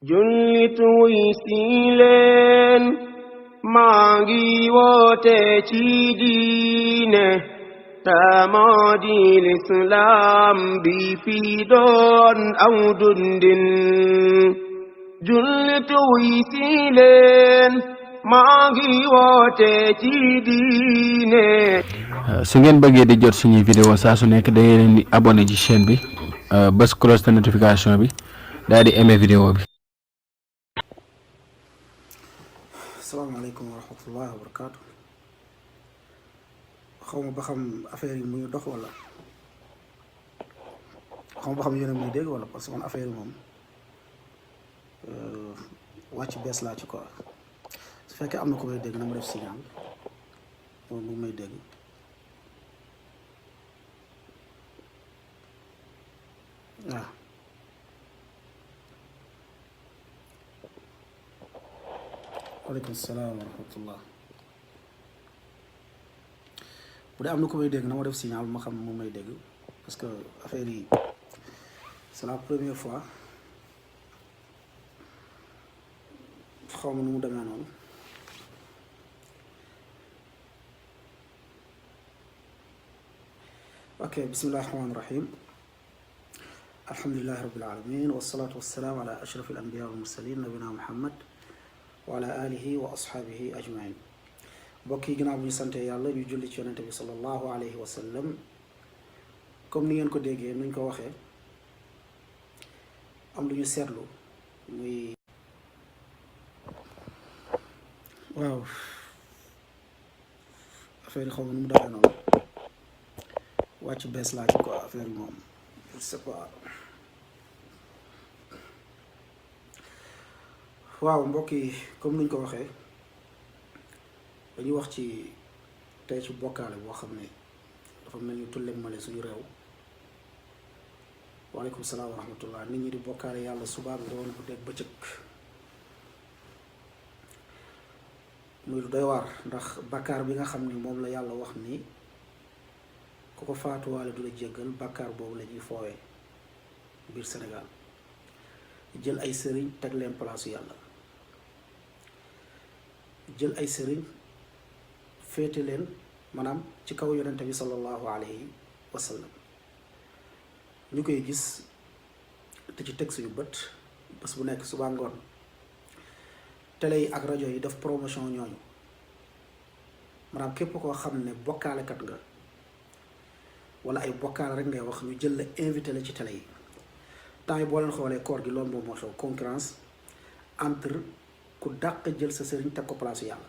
jullit wuy si leen maa ngi woote ci diine moo di lislaam bi fi doon aw dundin jullit wuy si leen maa ngi woote ci diine. su ngeen bëggee di jot suñuy vidéo saa su nekk da ngeen di abonné ci chaîne bi bës cloche de notification bi daal di aimé vidéo bi. asalaamaaleykum wa rahmatullahi wa barakaatu. xaw ma ba xam affaire yi muy dox wala xaw ma ba xam yéen a muy dégg wala parce que man affaire yi moom wàcc bees laa ci quoi su fekkee am na ko may dégg na ma def signal moom mu may dégg. waaw waaleykum salaam wa rahmatullah bu dee am na ko may dégg na ma def signal ma xam mu may dégg parce que affaire yi c'est la première fois xaw ma nu mu demee noonu ok bismillahi rahmaani rahim alhamdulillahi rabbil alamin wasalaatu wasalaamu ala ashraf al anbiya wal mursalin nabina muhammad wa ala alihi wa ashaabihi ajmain mbokk yi ginnaaw bu ñu sante yàlla ñu julli ci yonente bi sallallahu alayhi wa sallam comme ni ngeen ko déggee nuñ ko waxee am lu ñu seetlu muy waaw affaire yi xaw ma nu mu defee noonu wàcc bees laa ci quoi affaire yi moom je sais pas. waaw mbokk yi comme nuñ ko waxee dañuy wax ci tey ci bokkaale boo xam ne dafa mel ni tulleeg male suñu réew. waaleykum salaam wa rahmatullah. nit ñi di bokkaale yàlla subaak ngoon bu dégg bëccëg muy lu doy waar ndax bàkkaar bi nga xam ni moom la yàlla wax ni ku ko faatuwaale du la jéggal bàkkaar boobu la ñuy foowee biir Sénégal jël ay sëriñ teg leen palaasu yàlla jël ay sëriñ féete leen maanaam ci kaw yonente bi sallallahu alayhi wa sallam ñu koy gis te ci teg suñu bët bés bu nekk suba ngoon télé yi ak rajo yi def promotion ñooñu maanaam képp koo xam ne bokkaalekat nga wala ay bokkaale rek ngay wax ñu jël la invité la ci télé yi. temps yi boo leen xoolee koor gi loolu moom moo xew concurrence entre ku dàq jël sa sëriñ teg ko place yàlla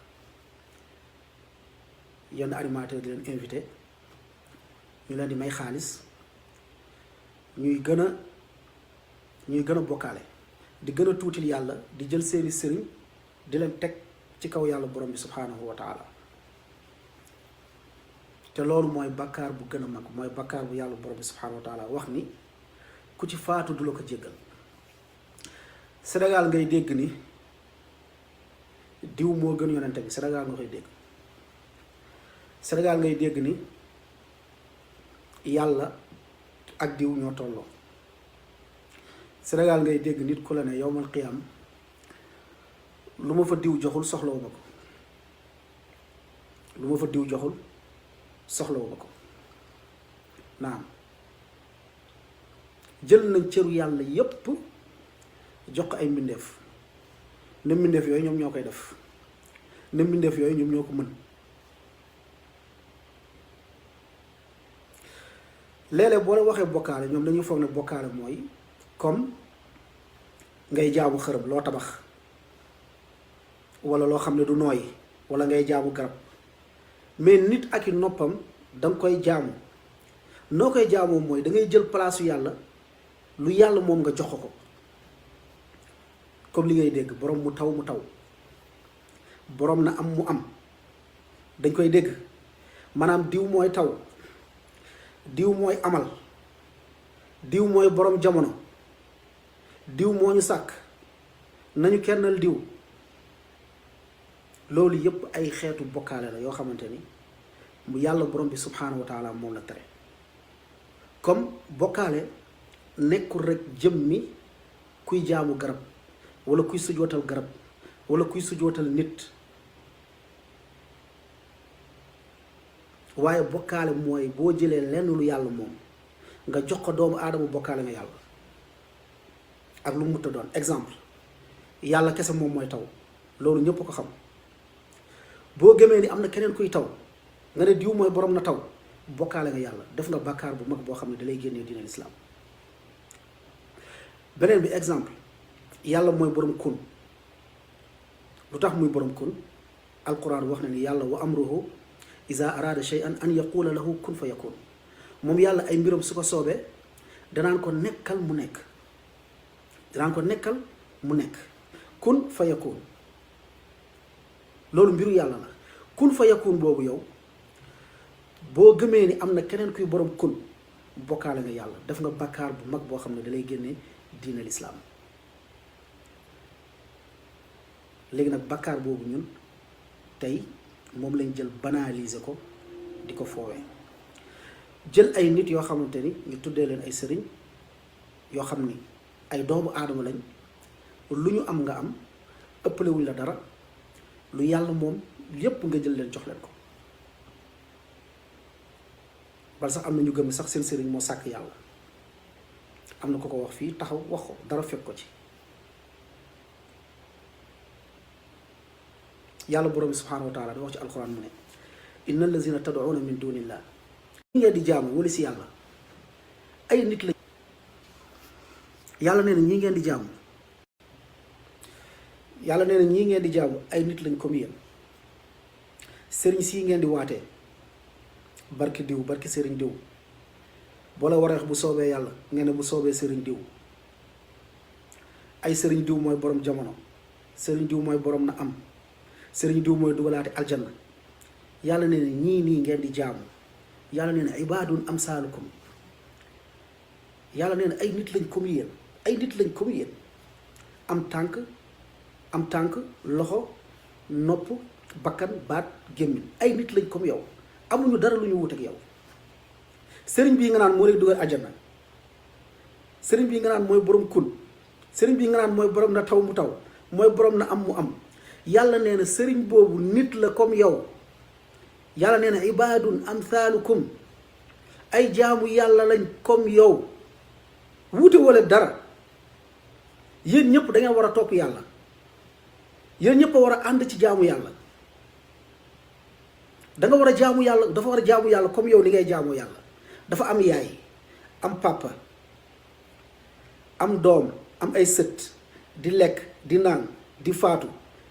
yenn animateur di leen invité ñu leen di may xaalis ñuy gën a bokkaale di gën a tuutil yàlla di jël seeni sëriñ di leen teg ci kaw yàlla borom bi subhaanahu wa taala te loolu mooy bakkaar bu gën a mag mooy bakkaar bu yàlla borom bi subhaanahu wa taala wax ni ku ci faatu du la ko jéggal. Sénégal ngay dégg ni diw moo gën yonente bi Sénégal nga koy dégg. Sénégal ngay dégg ni yàlla ak diw ñoo tolloo. Sénégal ngay dégg nit ku la ne yowmal qiyaam lu ma fa diw joxul soxlawu ma ko lu ma fa diw joxul soxlawu ma ko naam. jël nañ cëru yàlla yépp jox ko ay mbindeef ne mbindeef yooyu ñoom ñoo koy def ne mbindeef yooyu ñoom ñoo ko mën. léeg-léeg boo leen waxee bokkaale ñoom dañuy foog ne bokkaale mooy comme ngay jaamu xërëm loo tabax wala loo xam ne du nooy wala ngay jaamu garab mais nit ak i noppam danga koy jaamu noo koy jaamoo mooy da ngay jël palaasu yàlla lu yàlla moom nga jox ko comme li ngay dégg borom mu taw borom na am mu am dañ koy dégg maanaam diw mooy taw diw mooy amal diw mooy borom jamono diw moo ñu sàkk nañu kennal diw. loolu yépp ay xeetu bokkaale la yoo xamante ni mu yàlla borom bi subhaanahu wa taala moom la tere comme bokkaale nekkul rek jëmmi kuy jaamu garab wala kuy sujootal garab wala kuy sujootal nit. waaye bokkaale mooy boo jëlee lenn lu yàlla moom nga jox ko doomu aadama bokkaale nga yàlla ak lu mu mutta doon. exemple yàlla kese moom mooy taw, loolu ñëpp ko xam. boo gëmee ni am na keneen kuy taw nga ne diw mooy borom na taw, bokkaale nga yàlla, def nga bàkkaar bu mag boo xam ne dalay génnee diine lislaam. beneen bi exemple yàlla mooy borom kun. lu tax muy borom kun? alquran wax na ni yàlla wa amruhu iza arada shay'an an yaqula lahu kun fa yakun. moom yàlla ay mbiram su ko soobee danaan ko nekkal mu nekk, danaan ko nekkal mu nekk. kun fa yakun loolu mbiru yàlla la. kun fa yakun boobu yow boo gëmee ni am na keneen kuy borom kun, bokkaale nga yàlla, def nga bàkkaar bu mag boo xam ne dalay génnee diine lislaam. léegi nag bàkkaar boobu ñun tey moom lañ jël banaliser ko di ko foowee. jël ay nit yoo xamante ni ñu tuddee leen ay sëriñ yoo xam ni ay doomu aadama lañ, lu ñu am nga am, ëppalewuñ la dara, lu yàlla moom yépp nga jël leen jox leen ko. bal sax am na ñu gëm sax seen sëriñ moo sàkk yàlla. am na ko ko wax fii taxaw wax ko dara fekk ko ci. yàlla borom bi subhaanahu wa taala di wax ci alquran mu ne inna allazina tad'una min dunillah, ñi ngeen di jaamu wala si yàlla ay nit lañ. yàlla nee na ñi ngeen di jaamu, yàlla nee na ñii ngeen di jaamu ay nit lañ comme yéen. sëriñ sii ngeen di waatee barki diw barki sëriñ diw, boo la war a wax bu soobee yàlla ngeen ne bu soobee sëriñ diw. ay sëriñ diw mooy borom jamono, sëriñ diw mooy borom na am, sëriñ diw mooy dugalaate aljanna. yàlla nee na ñii nii ngeen di jaamu, yàlla nee na ibaadun amsaalukum, yàlla nee na ay nit lañ comme yéen, ay nit lañ comme yéen. am tànk loxo nopp bakkan baat gémmiñ, ay nit lañ comme yow, amuñu dara lu ñu wut ak yow. sëriñ bii nga naan moo lay dugal aljanna, sëriñ bii nga naan mooy borom kun, sëriñ bii nga naan mooy borom na taw mu taw, mooy borom na am mu am. yàlla nee na sëriñ boobu nit la comme yow. yàlla nee na ibaadun amthaalukum, ay jaamu yàlla lañ comme yow, wuute wala dara. yéen ñëpp da ngeen war a topp yàlla, yéen ñëpp a war a ànd ci jaamu yàlla. da nga war a jaamu yàlla, dafa war a jaamu yàlla comme yow ni ngay jaamoo yàlla. dafa am yaay, am papa, am doom, am ay sët, di lekk di naan di faatu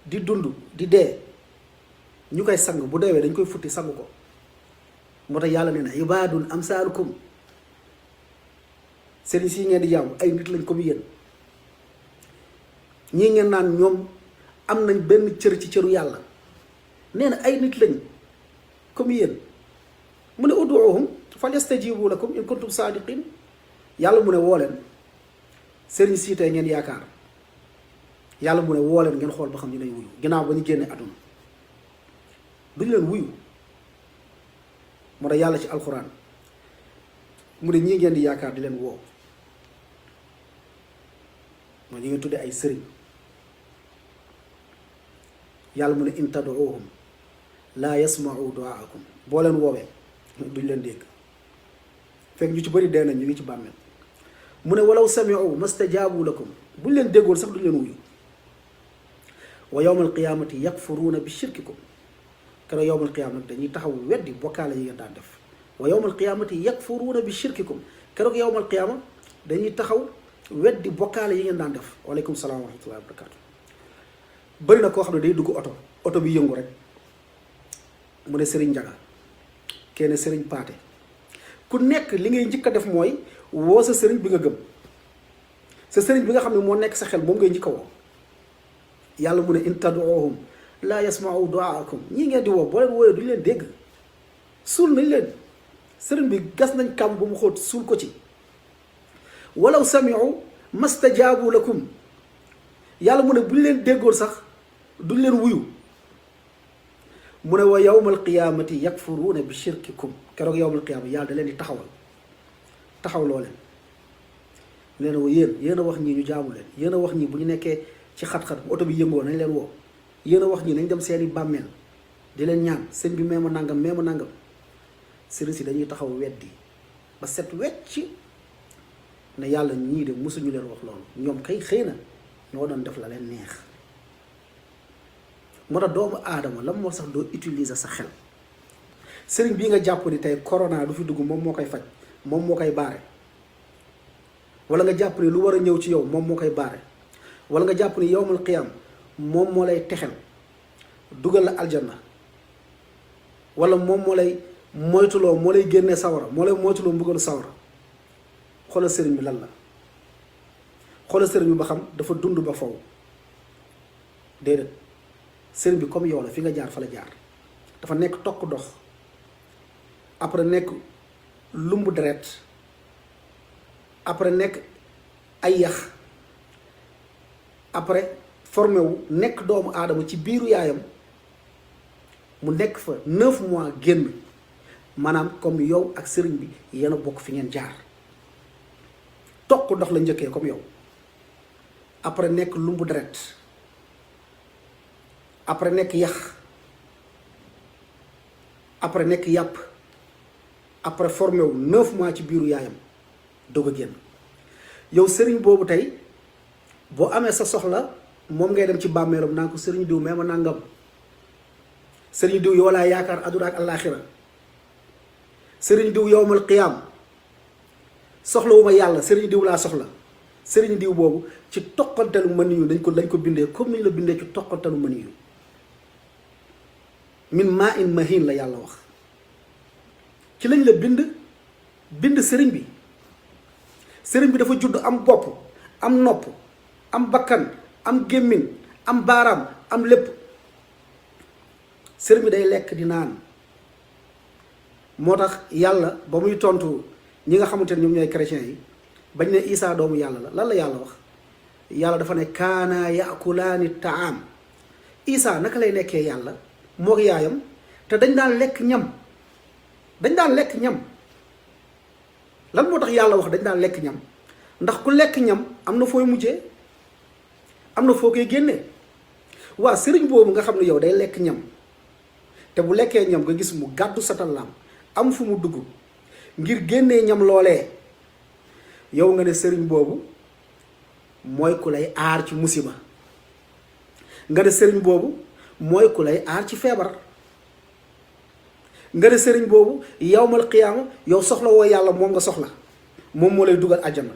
di dund di dee, ñu koy sang, bu deewee dañ koy futti sang ko. moo tax yàlla nee na ibaadun amsaalukum, sëriñ si ngeen di jaamu ay nit lañ comme yéen. ñii ngeen naan ñoom am nañ benn cër ci cëru yàlla, nee na ay nit lañ comme yéen. mu ne ud'uuhum falyastajibu lakum in kuntum saadiqin. yàlla mu ne woo leen sëriñ si tey ngeen yaakaar, yàlla mu ne woo leen ngeen xool ba xam dinañ wuyu ginnaaw ba ñu génne àdduna. duñ leen wuyu. moo tax yàlla ci alxuraan mu ne ñii ngeen di yaakaar di leen woo mooy ñi ngeen tudde ay sëriñ. yàlla mu ne in tad'uuhum laa yasma'u du'aakum, boo leen woowee duñ leen dégg. fekk ñu ci bëri dee nañ ñu ngi ci bàmmeel. mu ne walaw sami'u mastajaabu lakum, buñ leen déggoon sax duñ leen wuyu. wa yawmal qiyaamati yakfuruuna bi shirkikum, keroog yawmal qiyaama nag dañuy taxaw weddi bokkaale yi ngeen daan def. wa yawmal qiyaamati yakfuruuna bi shirkikum, keroog yawmal qiyaama dañuy taxaw weddi bokkaale yi ngeen daan def. waaleykum salaam wa rahmatullahi wa barakaatu. bëri na koo xam ne day dugg oto bi yëngu rek mu ne Serigne Ndiaga, kenn Serigne Paate, ku nekk li ngay njëkk a def mooy woo sa sëriñ bi nga gëm, sa sëriñ bi nga xam ne moo nekk sa xel moom ngay njëkk a woo. yàlla mu ne in tad'uuhum laa yasma'u du'aakum, ñii ngeen di woo boo leen wooyee duñ leen dégg. suul nañ leen, sëriñ bi gas nañ kàmb bu mu xóot suul ko ci. walaw sami'u mastajaabu lakum, yàlla mu ne buñ leen déggoon sax duñ leen wuyu. mu ne wa yawmal qiyaamati yakfuruuna bi shirkikum, keroog yawmal qiyaama yàlla da leen di taxaw loo leen. leen wa yéen a wax ñii ñu jaamu leen, yéen a wax ñii bu ñu nekkee ci xat-xat bu oto bi yëngoo nañ leen woo yéen a wax ñi nañ dem seeni bàmmeel di leen ñaan sëñ bi meema nangam sëriñ si dañuy taxaw weddi ba set wecc ne yàlla ñii de mosuñu leen wax loolu ñoom kay xëy na ñoo doon def la leen neex. moo tax doomu aadama la moo sax doo utiliser sa xel sëriñ bii nga jàpp ni tey corona du fi dugg moom moo koy faj moom moo koy baare wala nga jàpp ni lu war a ñëw ci yow moom moo koy baare wala nga jàpp ni yowmal qiyaam moom moo lay texel dugal la aljanna wala moom moo lay moytuloo moo lay génnee sawara moo lay moytuloo mbugalu sawara xoolal sëriñ bi lan la xoolal sëriñ bi ba xam dafa dund ba faw déedéet sëriñ bi comme yow la fi nga jaar fa la jaar dafa nekk tokk dox après nekk lumbu deret après nekk ay yax après formé wu nekk doomu aadama ci biiru yaayam mu nekk fa 9 mois génn maanaam comme yow ak sëriñ bi yéen a bokk fi ngeen jaar tokk dox la njëkkee comme yow après nekk lumbu deret après nekk yax après nekk yàpp après formé wu 9 mois ci biiru yaayam doog a génn yow sëriñ boobu tey boo amee sa soxla moom ngay dem ci bàmmeelam naan ko sëriñ diw mee ma nangam sëriñ diw yow laa yaakaar àdduna ak àllaaxira sëriñ diw yowmal qiyaam soxlawuma yàlla sëriñ diw laa soxla sëriñ diw boobu ci toqantalu mën yu dañ ko bindee comme ni ñu la bindee ci toqantalu mën yu min maa in mahin la yàlla wax ci lañ la bind sëriñ bi dafa judd am bopp am nopp am bakkan am gémmiñ am baaraam am lépp sëriñ bi day lekk di naan moo tax yàlla ba muy tontu ñi nga xamante ne ñoom ñooy chrétiens yi bañ ne Isaa doomu yàlla la lan la yàlla wax yàlla dafa ne kaana yaakulaani taam Isaa naka lay nekkee yàlla moo yaayam te dañ daan lekk ñam lan moo tax yàlla wax dañ daan lekk ñam ndax ku lekk ñam am na fooy mujjee am na foo koy génnee waa sëriñ boobu nga xam ne yow day lekk ñam te bu lekkee ñam nga gis mu gàddu satallaam am fu mu dugg ngir génnee ñam loolee yow nga ne sëriñ boobu mooy ku lay aar ci musiba nga ne sëriñ boobu mooy ku lay aar ci feebar nga ne sëriñ boobu yawmal qiyaama yow soxla woo yàlla moom nga soxla moom moo lay dugal àjjana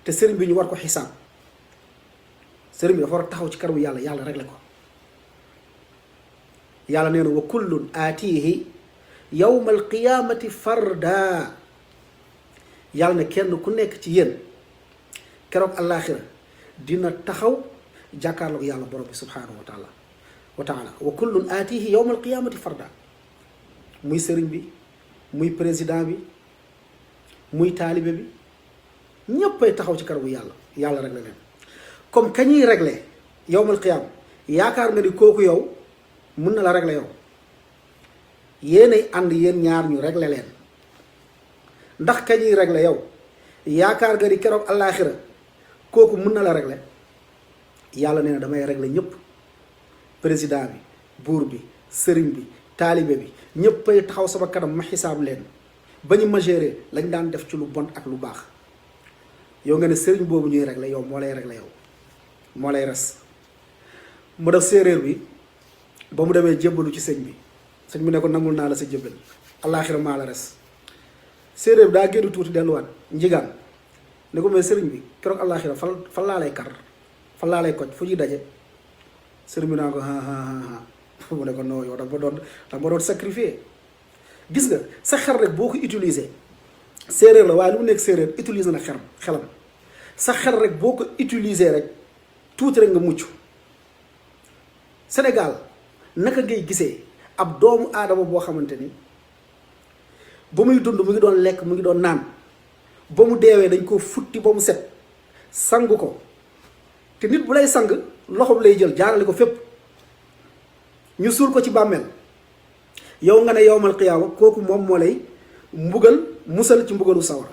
te sëriñ bi ñu war ko xisaab sëriñ bi dafa war a taxaw ci kanamu yàlla réglé ko yàlla nee na wa kullun aatihi yawmal qiyaamati farda yàlla ne kenn ku nekk ci yéen keroog àllaaxira dina taxaw jàkkaarloog yàlla borom bi subhaanahu wa taala wa kullun aatihi yawmal qiyaamati farda muy sëriñ bi muy président bi muy taalibe bi ñéppay taxaw ci kanamu yàlla réglé leen comme kañuy réglé yawmal qiyaam yaakaar nga ni kooku yow mun na la réglé yow yéenay ànd yéen ñaar ñu réglé leen ndax kañuy réglé yow yaakaar nga ni keroog àllaaxira kooku mun na la réglé yàlla nee na damay réglé ñëpp président bi buur bi sëriñ bi taalibe bi ñëppay taxaw sama kanam ma xisaab leen ba ñu majoré lañ daan def ci lu bon ak lu baax yow nga ne sëriñ boobu ñuy réglé yow moo lay réglé yow moo lay res mu def séeréer bi ba mu demee jébbalu ci sëñ bi ne ko nangul naa la sa jébbal àllaaxira maa la res séeréer bi daa génn tuuti delluwaat njigaan ne ko mais sëriñ bi keroog àllaaxira fan laa lay kar fan laa lay koj fu ñuy daje sëriñ bi naa ko mu ne ko non yow danga ma doon sacrifier gis nga sa xel rek boo ko utiliser séeréer la waaye lu mu nekk séeréer utiliser na xelam sa xel rek boo ko utiliser rek tuuti rek nga mucc Sénégal naka ngay gisee ab doomu aadama boo xamante ni ba muy dund mu ngi doon lekk mu ngi doon naan ba mu deewee dañ ko futti ba mu set sang ko te nit bu lay sang loxo bi lay jël jaarale ko fépp ñu suul ko ci bàmmeel yow nga ne yowmal qiyaama kooku moom moo lay mbugal musal ci mbugalu sawara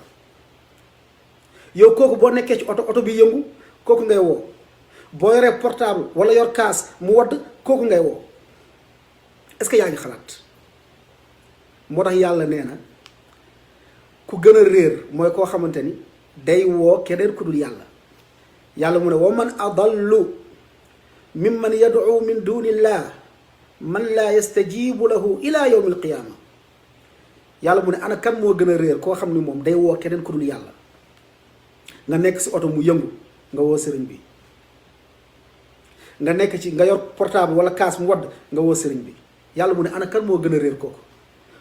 yow kooku boo nekkee ci oto bi yëngu kooku ngay woo boo yoree portable wala yor kaas mu wadd kooku ngay woo. est-ce que yaa ngi xalaat? moo tax yàlla nee na ku gën a réer mooy koo xamante ni day woo keneen ku dul yàlla. yàlla mu ne wa man adallu mimman yad'u min dunillah man laa yastajibu lahu ila yawmi alqiyama. yàlla mu ne ana kan moo gën a réer koo xam ni moom day woo keneen ku dul yàlla. nga nekk si oto mu yëngu nga woo sëriñ bi, nga nekk ci nga yor portable wala kaas mu wadd nga woo sëriñ bi. yàlla mu ne ana kan moo gën a réer kooku.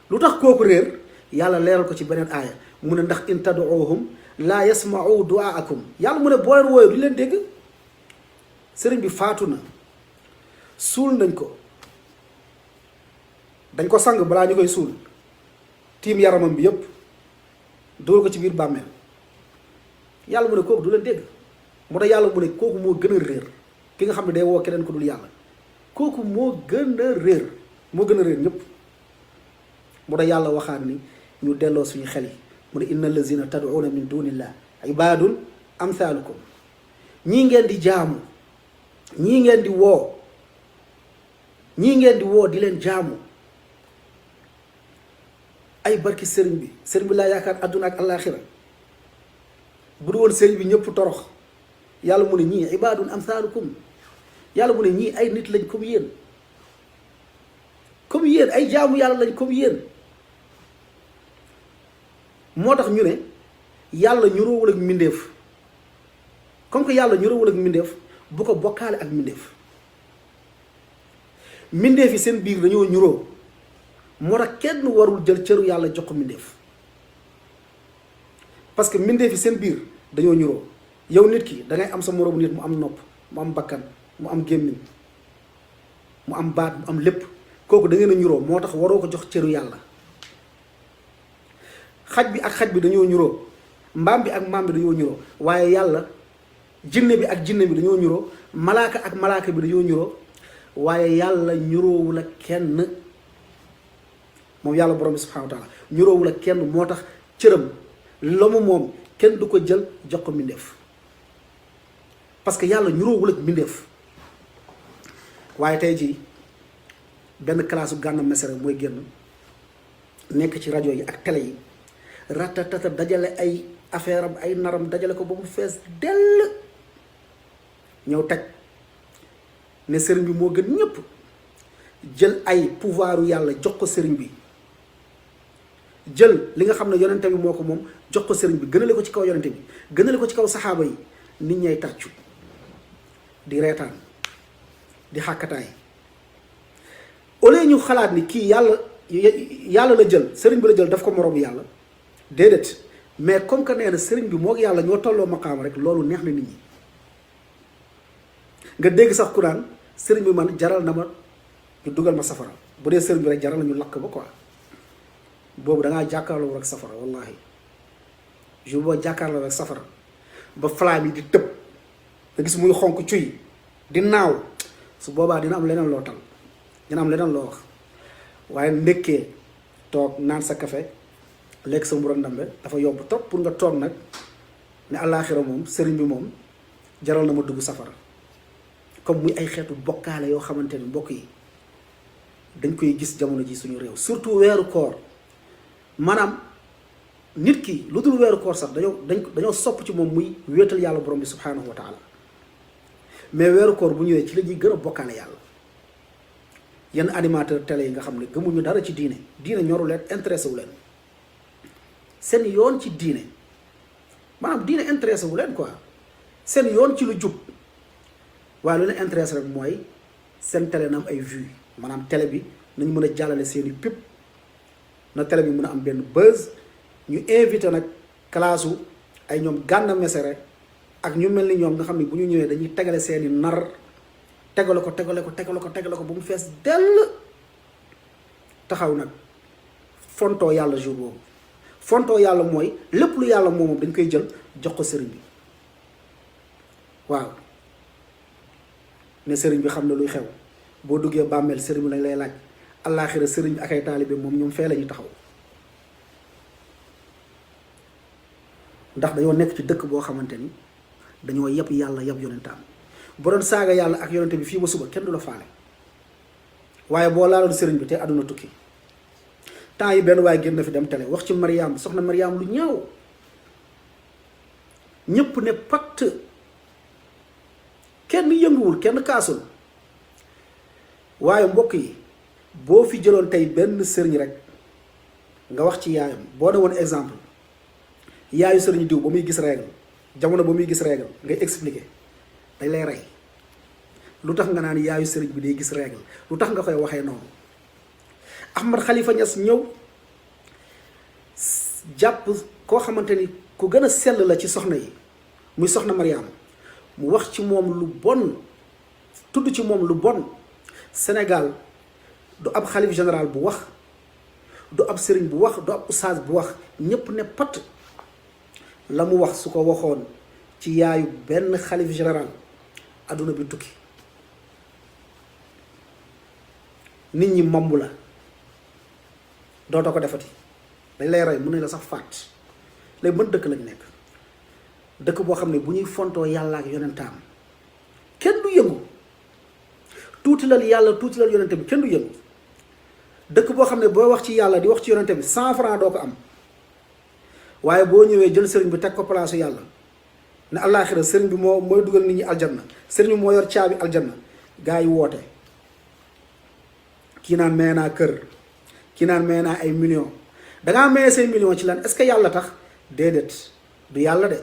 lu tax kooku réer yàlla leeral ko ci beneen aaya mu ne ndax in tad'uuhum laa yasma'u du'aakum. yàlla mu ne boo leen wooyee du leen dégg. sëriñ bi faatu na, suul nañ ko, dañ ko sang balaa ñu koy suul, tiim yaramam bi yépp dugal ko ci biir bàmmeel. yàlla mu ne kooku du leen dégg. moo tax yàlla mu ne kooku moo gën a réer ki nga xam ne day woo keneen ko dul yàlla. kooku moo gën a réer, moo gën a réer ñëpp. moo tax yàlla waxaat ni ñu delloo suñu xel yi mu ne inna allazina tad'una min dunillah ibadun amthalukum. ñii ngeen di jaamu, ñii ngeen di woo, ñii ngeen di woo di leen jaamu ay barki sëriñ bi laa yaakaar àdduna ak àllaaxira. bu du woon sëriñ bi ñëpp torox. yàlla mu ne ñii ibadun amthalukum. yàlla mu ne ñii ay nit lañ comme yéen, comme yéen ay jaamu yàlla lañ comme yéen. moo tax ñu ne yàlla ñuroowul ak mbindeef. comme que yàlla ñuroowul ak mbindeef bu ko bokkaale ak mbindeef. mbindeef yi seen biir dañoo ñuroo, moo tax kenn warul jël cëru yàlla jox ko mbindeef. parce que mbindeef yi seen biir dañoo ñuroo. yow nit ki da ngay am sa moroomu nit mu am nopp, mu am bakkan, mu am gémmiñ, mu am baat, mu am lépp. kooku da ngeen a ñuroo, moo tax waroo ko jox cëru yàlla. xaj bi ak xaj bi dañoo ñuroo, mbaam bi ak mbaam bi dañoo ñuroo, waaye yàlla jinne bi ak jinne bi dañoo ñuroo, malaaka ak malaaka bi dañoo ñuroo, waaye yàlla ñuroowul ak kenn. moom yàlla borom bi subhanahu wa taala ñuroowul ak kenn. moo tax cëram la mu moom kenn du ko jël jox ko mbindeef, parce que yàlla ñuroowul ak mbindeef. waaye tey jii benn classe Gana Messere mooy génn nekk ci rajo yi ak télé yi ratatata dajale ay affaire am ay naram dajale ko ba mu fees dell, ñëw teg ne sëriñ bi moo gën ñëpp, jël ay pouvoiru yàlla jox ko sëriñ bi, jël li nga xam ne yonente bi moo ko moom jox ko sëriñ bi, gënale ko ci kaw yonente bi, gënale ko ci kaw saxaaba yi. nit ñay tàccu di reetaan di xàkkataay. au lieu ñu xalaat ni kii yàlla la jël, sëriñ bi la jël daf ko moroomu yàlla, déedéet. mais comme que nee na sëriñ bi moo yàlla ñoo tolloo maqaam rek, loolu neex na nit ñi. nga dégg sax ku naan sëriñ bi man jaral na ma ñu dugal ma safara. bu dee sëriñ bi rek jaral na ñu lakk ba quoi. boobu da ngaa jàkkaarloo rek safara. wallahi jour boo jàkkaarloo rek safara ba flamme yi di tëb nga gis muy xonk cuy di naaw, su boobaa dina am leneen loo tal, dina am leneen loo wax. waaye ndekkee toog naan sa café lekk sa mburu ndambe dafa yomb trop pour nga toog nag ne àllaaxira moom sëriñ bi moom jaral na ma dugg safara. comme muy ay xeetu bokkaale yoo xamante ni mbokk yi dañ koy gis jamono ji suñu réew, surtout weeru koor. maanaam nit ki lu dul weeru koor sax dañoo sopp ci moom muy wéetal yàlla borom bi subhanahu wa taala, mais weeru koor bu ñëwee ci la ñuy gën a bokkaale yàlla. yenn animateur télé yi nga xam ne gëmuñu dara ci diine ñoru leen, intéressé wu leen seen yoon ci diine, maanaam diine intéressé wu leen quoi, seen yoon ci lu jub. waaye lu leen intéressé rek mooy seen télé na am ay vues, maanaam télé bi nañ mën a jàllale seeni pub, na télé bi mën a am benn buzz. ñu invité nag classe ay ñoom Gana Messere ak ñu mel ni ñoom nga xam ne bu ñu ñëwee dañuy tegale seeni nar, tegale ko ba mu fees dell, taxaw nag fontoo yàlla jour boobu. fontoo yàlla mooy lépp lu yàlla moom dañ koy jël jox ko sëriñ bi. waaw ne sëriñ bi xam na luy xew, boo duggee bàmmeel sëriñ bi lañ lay laaj, àllaaxira sëriñ bi ak ay taalibe moom ñoom fee la ñuy taxaw. ndax dañoo nekk ci dëkk boo xamante ni dañoo yab yàlla yab yonentaam. bu doon saaga yàlla ak yonente bi fii ba suba kenn du la faale waaye boo laaloon sëriñ bi te àdduna tukki. temps yi benn waaye génn fi dem télé wax ci Mariam soxna Mariam lu ñaaw ñépp ne patt kenn yënguwul kenn kaasul waaye mbokk yi boo fi jëloon tey benn sëriñ rek nga wax ci yaayam boo ne woon exemple yaayu sëriñ diw ba muy gis règle jamono ba muy gis règle ngay expliquer dañ lay rey lu tax nga naan yaayu sëriñ bi day gis règle lu tax nga koy waxee noonu. Ahmad Khalifa Niass ñëw jàpp koo xamante ni ku gën a sell la ci soxna yi muy soxna Mariam mu wax ci moom lu bon tudd ci moom lu bon. Sénégal du ab xalif général bu wax du ab sëriñ bu wax du ab ustaas bu wax ñépp ne pat la mu wax su ko waxoon ci yaayu benn xalif général adduna bi tukki nit ñi momb la dootoo ko defati dañ lay rey mun nañ la sax faat léegi mën dëkk lañ nekk dëkk boo xam ne bu ñuy fontoo yàlla ak yonentaam kenn du yëngu tuutilal yàlla tuutilal yonente bi kenn du yëngu dëkk boo xam ne boo wax ci yàlla di wax ci yonente bi 100 francs doo ko am waaye boo ñëwee jël sëriñ bi teg ko palaasu yàlla ne àllaaxira sëriñ bi mooy dugal nit ñi aljanna sëriñ bi moo yor caabi aljanna gaa yi woote kii naan may naa kër kii naan may naa ay millions dangaa maye say millions ci lan est-ce que yàlla tax déedéet du yàlla de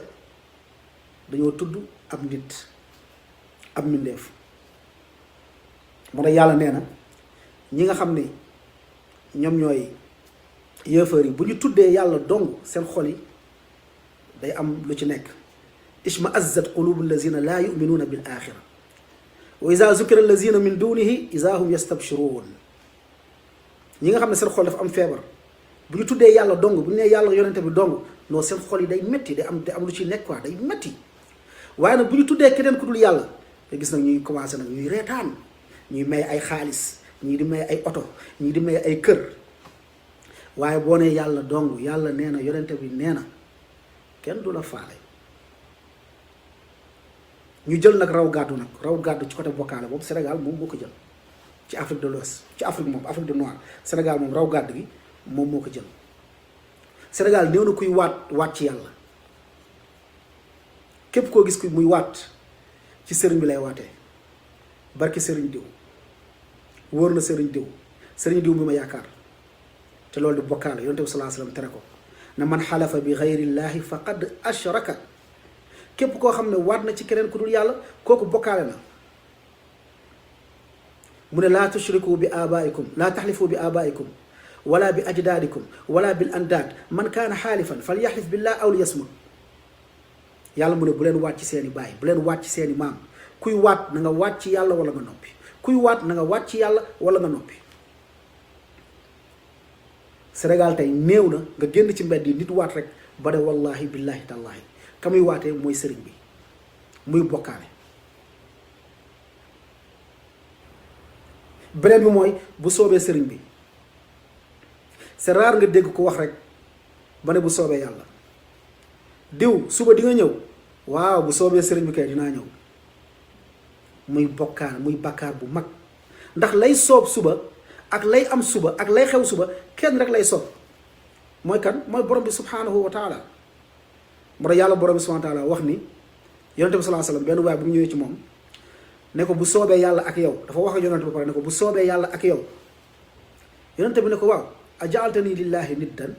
dañoo tudd ab nit ab mbindeef moo tax yàlla nee na ñi nga xam ne ñoom ñooy yéefar yi bu ñu tuddee yàlla dong seen xol yi day am lu ci nekk ishma azzat qulubu allazina laa yuminuuna bil axira wa ida zukira allazina min dunihi ida hum yastabshiruun ñi nga xam ne seen xol dafa am feebar bu ñu tuddee yàlla dong bu ñu nee yàlla yonente bi dong non seen xol yi day metti day am lu ci nekk quoi day metti waaye nag bu ñu tuddee keneen ku dul yàlla te gis nag ñuy commencé nag ñuy reetaan ñuy may ay xaalis ñii di may ay oto ñii di may ay kër waaye boo nee yàlla dong yàlla nee na yonente bi nee na kenn du la faale ñu jël nag raw gàddu ci côté bokkaale boobu Sénégal moom moo ko jël ci Afrique de l'Ouest ci Afrique moom Afrique du Nord Sénégal moom raw gàddu gi moom moo ko jël Sénégal néew na kuy waat ci yàlla képp koo gis ku muy waat ci sëriñ bi lay waatee barki sëriñ diw wóor na sëriñ diw bi ma yaakaar te loolu di bokkaale yonent bi sallallahu alayhi wasallam tere ko ne man xalafa bi xayrillaahi faqad ashraka képp koo xam ne waat na ci keneen ku dul yàlla kooku bokkaale na mu ne laa tushriku bi abaikum laa taxlifu bi abaikum wala bi ajdaadikum wala bil andaad man kaana xaalifan fal yaxlif billah aw liyasmut yàlla mu ne bu leen waat ci seeni baay bu leen waat ci seeni maam kuy waat na nga waat ci yàlla wala nga noppi kuy waat na nga waat ci yàlla wala nga noppi Sénégal tey néew na nga génn ci mbedd yi nit waat rek ba de wallahi billahi tallahi ka muy waatee mooy sëriñ bi muy bokkaale beneen bi mooy bu soobee sëriñ bi c'est rare nga dégg ko wax rek ba ne bu soobee yàlla diw suba di nga ñëw waaw bu soobee sëriñ bi kay dinaa ñëw muy bokkaale muy bakkaar bu mag ndax lay soob suba ak lay am suba ak lay xew suba kenn rek lay soob mooy kan mooy borom bi subhanahu wa taala moo tax yàlla borom bi subhanahu wa taala wax ni yonente bi sallallahu alayhi wasallam benn waay bu mu ñëwee ci moom ne ko bu soobee yàlla ak yow dafa wax ak yonente ba pare ne ko bu soobee yàlla ak yow yonente bi ne ko waaw ajaaltani lillahi niddan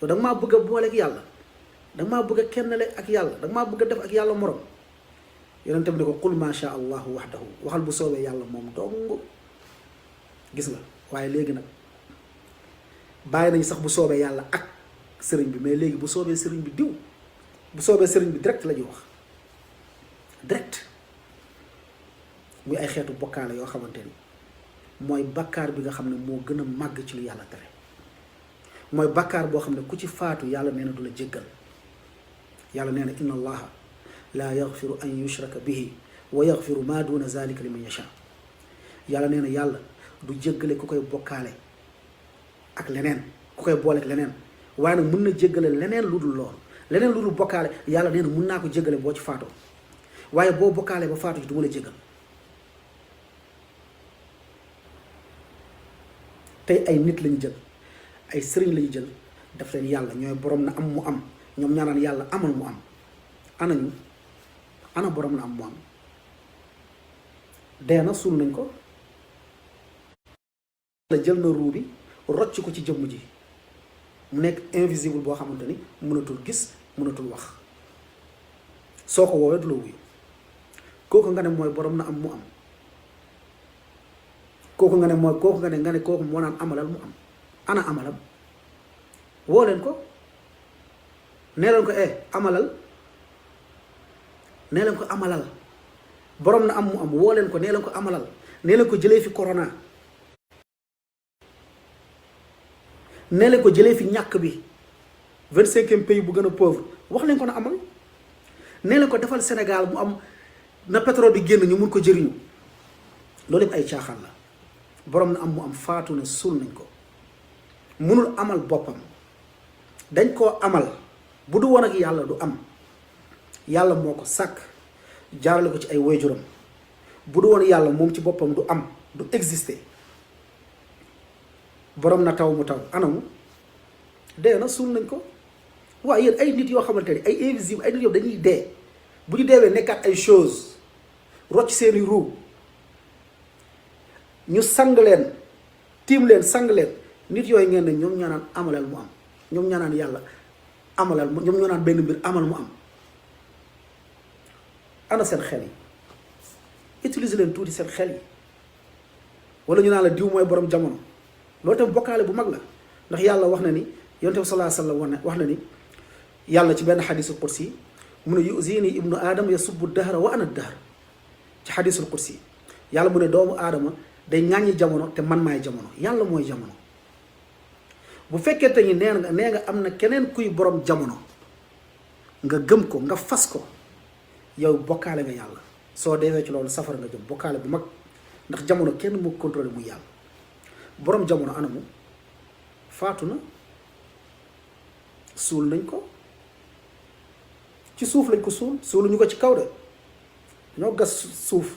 yow da nga maa bëgg a boole ak yàlla da nga maa bëgg a kennale ak yàlla da nga maa bëgg a def ak yàlla morom yonente bi ne ko qul ma sha allahu wahdahu waxal bu soobee yàlla moom dong gis nga waaye léegi nag bàyyi nañ sax bu soobee yàlla ak sëriñ bi mais léegi bu soobee sëriñ bi diw bu soobee sëriñ bi direct la ñuy wax direct muy ay xeetu bokkaale yoo xamante ni mooy bakkaar bi nga xam ne moo gën a màgg ci lu yàlla tere mooy bakkaar boo xam ne ku ci faatu yàlla nee na du la jéggal yàlla nee na inna allaha laa yaxfiru an yushraka bihi wa yaxfiru ma duna zalika liman yasha yàlla nee na yàlla du jéggale ku koy bokkaale ak leneen ku koy booleeg leneen waaye nag mën na jéggale leneen lu dul lool leneen lu dul bokkaale yàlla nee na mën naa ko jéggale boo ci faatoo waaye boo bokkaalee ba faatu ji du ma la jégal. tey ay nit lañu jël ay sëriñ lañu jël daf leen yàlla ñooy borom na am mu am ñoom ñaanaan yàlla amal mu am anañu ana borom na am mu am dee na suul nañ ko la jël na ruu bi rocc ko ci jëmm ji mu nekk invisible boo xamante ni mënatul gis mënatul wax soo ko woowee du la wuyu kooku nga ne mooy borom na am mu am kooku nga ne mooy kooku nga ne kooku moo naan amalal mu am ana amalam woo leen ko nee leen ko amalal nee leen ko amalal borom na am mu am woo leen ko nee leen ko amalal nee leen ko jëlee fi corona nee leen ko jëlee fi ñàkk bi 25e pays bu gën a pauvre wax leen ko na amal nee leen ko defal Sénégal mu am na pétrole bi génn ñu mun ko jëriñu loolu yëpp ay caaxaan la borom na am mu am faatu na suul nañ ko munul amal boppam dañ koo amal bu du woon ak yàlla du am yàlla moo ko sàkk jaarale ko ci ay waajuram bu du woon yàlla moom ci boppam du am du exister borom na taw mu taw anamu dee na suul nañ ko waaye yéen ay nit yoo xamante ni ay invisible ay nit yoo dañuy dee bu ñu deewee nekkaat ay chose rocc seeni ruu ñu sang leen tiim leen sang leen nit yooyu ngeen ne ñoom ñoo naan amalal mu am ñoom ñoo naan yàlla amalal ñoom ñoo naan benn mbir amal mu am ana seen xel yi utiliser leen tuuti seen xel yi wala ñu naan la diw mooy borom jamono loolu tam bokkaale bu mag la ndax yàlla wax na ni yonent bi sallallahu alayhi wa sallam wax na ni yàlla ci benn xadisul qudsi mu ne yuzini ibnu aadama yasubbu dahra wa ana dahr ci xadisul qudsi yàlla mu ne doomu aadama day ŋàññi jamono te man maay jamono yàlla mooy jamono bu fekkee te ni nee nga am na keneen kuy borom jamono nga gëm ko nga fas ko yow bokkaale nga yàlla soo deewee ci loolu safara nga jëm bokkaale bu mag ndax jamono kenn mu contrôlé muy yàlla borom jamono anamu faatu na suul nañ ko ci suuf lañ ko suuluñu ko ci kaw de ñoo gas suuf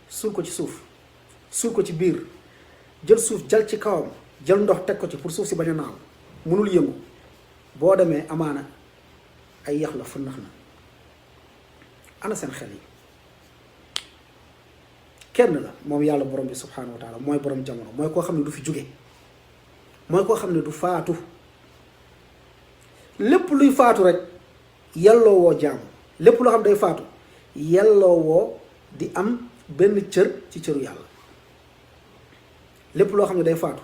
suul ko ci suuf suul ko ci biir jël suuf jal ci kawam jël ndox teg ko ci pour suuf si bañ a naaw mënul yëngu boo demee amaana ay yax la fënax na ana seen xel yi kenn la moom yàlla borom bi subhanahu wa taala mooy borom jamono mooy koo xam ne du fi jóge mooy koo xam ne du faatu lépp luy faatu rek yelloo woo jaamu lépp loo xam day faatu yelloo woo di am benn cër ci cëru yàlla lépp loo xam ne day faatu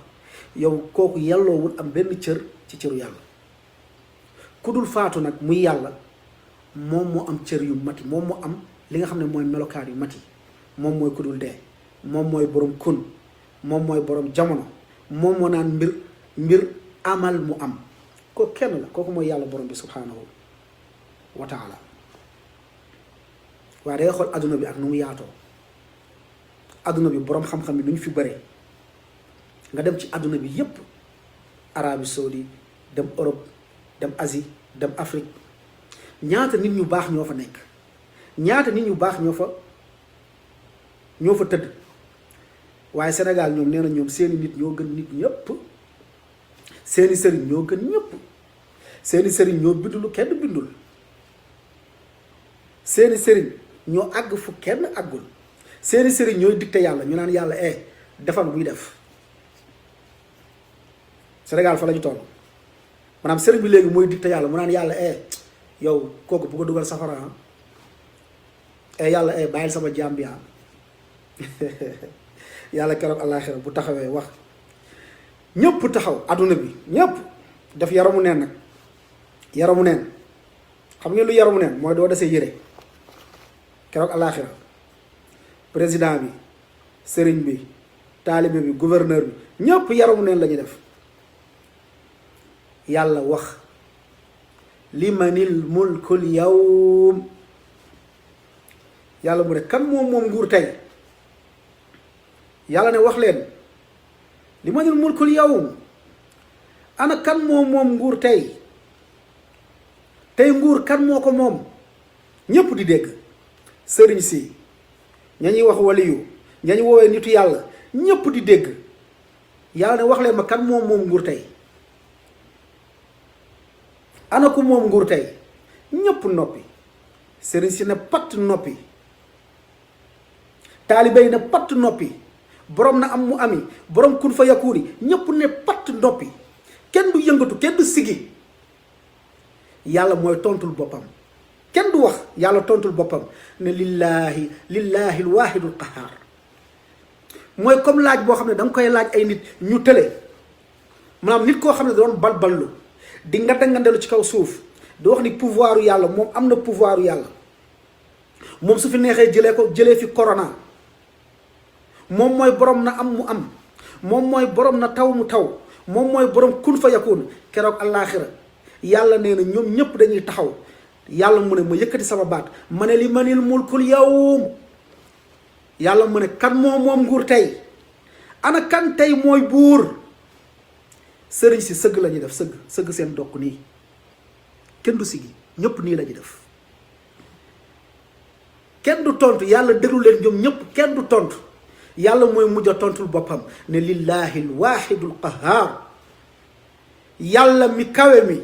yow kooku yelloowul am benn cër ci cëru yàlla ku dul faatu nag muy yàlla moom moo am cër yu mati moom moo am li nga xam ne mooy melokaan yu mati moom mooy ku dul dee moom mooy borom kun moom mooy borom jamono moom moo naan mbir amal mu am kooku kenn la kooku mooy yàlla borom bi subhanahu wa taala waaye day xool adduna bi ak nu mu yaatoo adduna bi borom xam-xam bi nu ñu fi bëree nga dem ci adduna bi yépp Arabie Saoudi dem Europe dem Asie dem Afrique ñaata nit ñu baax ñoo fa nekk ñaata nit ñu baax ñoo fa tëdd waaye Sénégal ñoom nee na ñoom seeni nit ñoo gën nit ñëpp seeni sëriñ ñoo gën ñëpp seeni sëriñ ñoo bind lu kenn bindul seeni sëriñ ñoo àgg fu kenn àggul seeni sëriñ ñooy dicté yàlla ñu naan yàlla defal buy def Sénégal fa la ñu toll maanaam sëriñ bi léegi mooy dicté yàlla mu naan yàlla yow kooku bu ko dugal safara yàlla bàyyil sama jaam bi yàlla keroog àllaaxira bu taxawee wax ñëpp taxaw adduna bi ñëpp def yaramu neen nag yaramu neen xam ngeen lu yaramu neen mooy doo desee yére keroog àllaaxira président bi sëriñ bi taalibe bi gouverneur bi ñëpp yaramu neen la ñuy def yàlla wax limanil mulkul yawm yàlla mu ne kan moom nguur tey yàlla ne wax leen limanil mulkul yawm ana kan moom nguur tey nguur kan moo ko moom ñépp di dégg sëriñ si ña ñuy wax waliyu ña ñu woowee nitu yàlla ñëpp di dégg yàlla ne wax leen ma kan moom nguur tey ana ku moom nguur tey ñëpp noppi sëriñ si ne patt noppi taalibe yi ne patt noppi borom na am mu ami borom kun fa yakuuni ñëpp ne patt noppi kenn du yëngatu kenn du sigi yàlla mooy tontul boppam kenn du wax yàlla tontul boppam ne lillahi alwaahidul qahaar mooy comme laaj boo xam ne da nga koy laaj ay nit ñu tële maanaam nit koo xam ne da doon balballu di ngandelu ci kaw suuf di wax ni pouvoiru yàlla moom am na pouvoiru yàlla moom su fi neexee jëlee fi corona moom mooy borom na am mu am moom mooy borom na taw mu taw moom mooy borom kun fa yakun keroog àllaaxira yàlla nee na ñoom ñëpp dañuy taxaw yàlla mu ne ma yëkkati sama baat ma ne li manil mulkul yawm yàlla mu ne kan moom nguur tey ana kan tey mooy buur sëriñ si sëgg la ñuy def sëgg seen dokk nii kenn du sigi ñëpp nii la ñuy def kenn du tontu yàlla déglu leen ñoom ñëpp kenn du tontu yàlla mooy mujj a tontul boppam ne lillahi alwaahidul qahaar yàlla mi kawe mi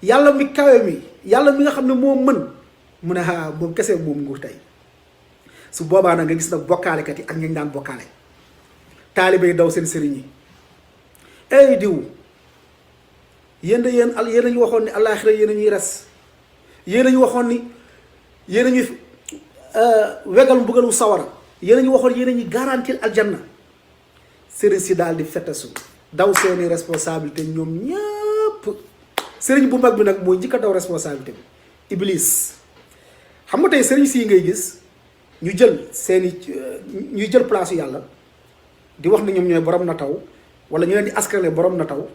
yàlla mi nga xam ne moo mën mu ne moom kese moom nguur tey su boobaa nag nga gis nag bokkaalekat yi ak ñañ daan bokkaale taalibe yi daw seen sëriñ yi ay diw yéen a ñu waxoon ni àllaaxira yéen a ñuy res yéen a ñu waxoon ni yéen a ñuy wegal mbugalu sawara yéen a ñu waxoon yéen a ñuy garantir aljanna sëriñ si daal di fettasu daw seeni responsabilité ñoom ñëpp sëriñ bu mag bi nag mooy njëkk a daw responsabilité bi iblis xam nga tey sëriñ si ngay gis ñu jël place yàlla di wax ni ñoom ñooy borom na taw wala ñu leen di askane borom na taw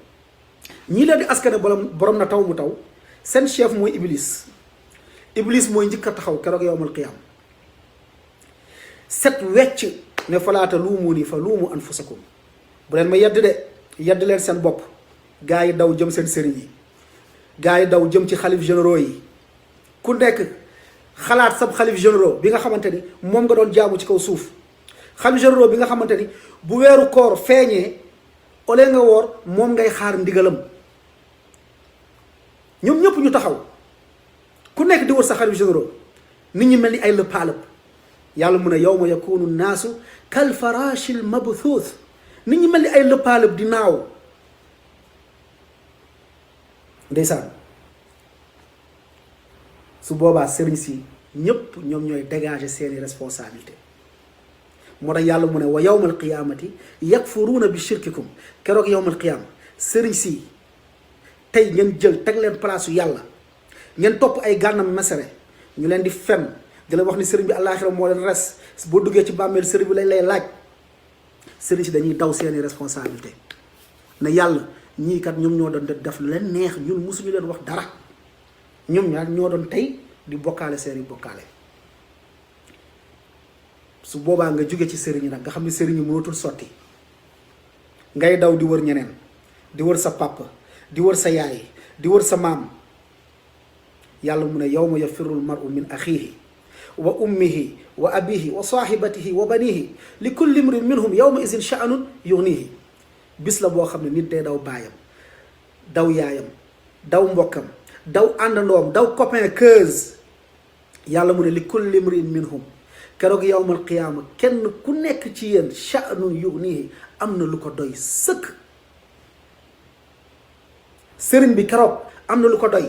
ñii leen di askane borom na taw mu taw seen chef mooy iblis mooy njëkk a taxaw keroog yowmal qiyaam set wecc ne falaata luumu ni fa luumu anfusakum bu leen ma yedd leen seen bopp gaa yi daw jëm seen sëriñ yi gaa yi daw jëm ci xalif généraux yi ku nekk xalaat sab xalif généraux bi nga xamante ni moom nga doon jaamu ci kaw suuf xalif généraux bi nga xamante ni bu weeru koor feeñee ole nga woor moom ngay xaar ndigalam ñoom ñëpp ñu taxaw ku nekk di wër sa xalif généraux nit ñi mel ni ay lëppaalëp yàlla mu ne yawma yakunu naasu kal farashil mabthuuth nit ñi mel ni ay lëppaalëp di naaw ndeysaan su boobaa sëriñ si ñëpp ñoom ñooy dégager seeni responsabilité moo tax yàlla mu ne wa yawmal qiyaamati yakfuruuna bi shirkikum keroog yawmal qiyaama sëriñ si tey ngeen jël teg leen place yàlla ngeen topp ay gànnam mesere ñu leen di fen di leen wax ni sëriñ bi àllaaxira moo leen res boo duggee ci bàmmeel sëriñ bi lañ lay laaj sëriñ si dañuy daw seeni responsabilité ne yàlla ñii kat ñoom ñoo doon def lu leen neex ñun mosuñu leen wax dara ñoom ñaar ñoo doon tey di bokkaale seeni bokkaale su boobaa nga jóge ci sëriñ nag nga xam ne sëriñ yi mënatul sotti ngay daw di wër ñeneen di wër sa papa di wër sa yaay di wër sa maam yàlla mu ne yawma yafirru l-mar'u min axiihi wa ummihi wa abihi wa saahibatihi wa banihi li kulli imrin minhum yawma izin sha'nun yughnihi bis la boo xam ne nit day daw baayam daw yaayam daw mbokkam daw àndandoom daw copain keuse yàlla mu ne li kulli imrin minhum keroog yawmal qiyaama kenn ku nekk ci yéen sha'nun yughnihi am na lu ko doy sëkk sëriñ bi keroog am na lu ko doy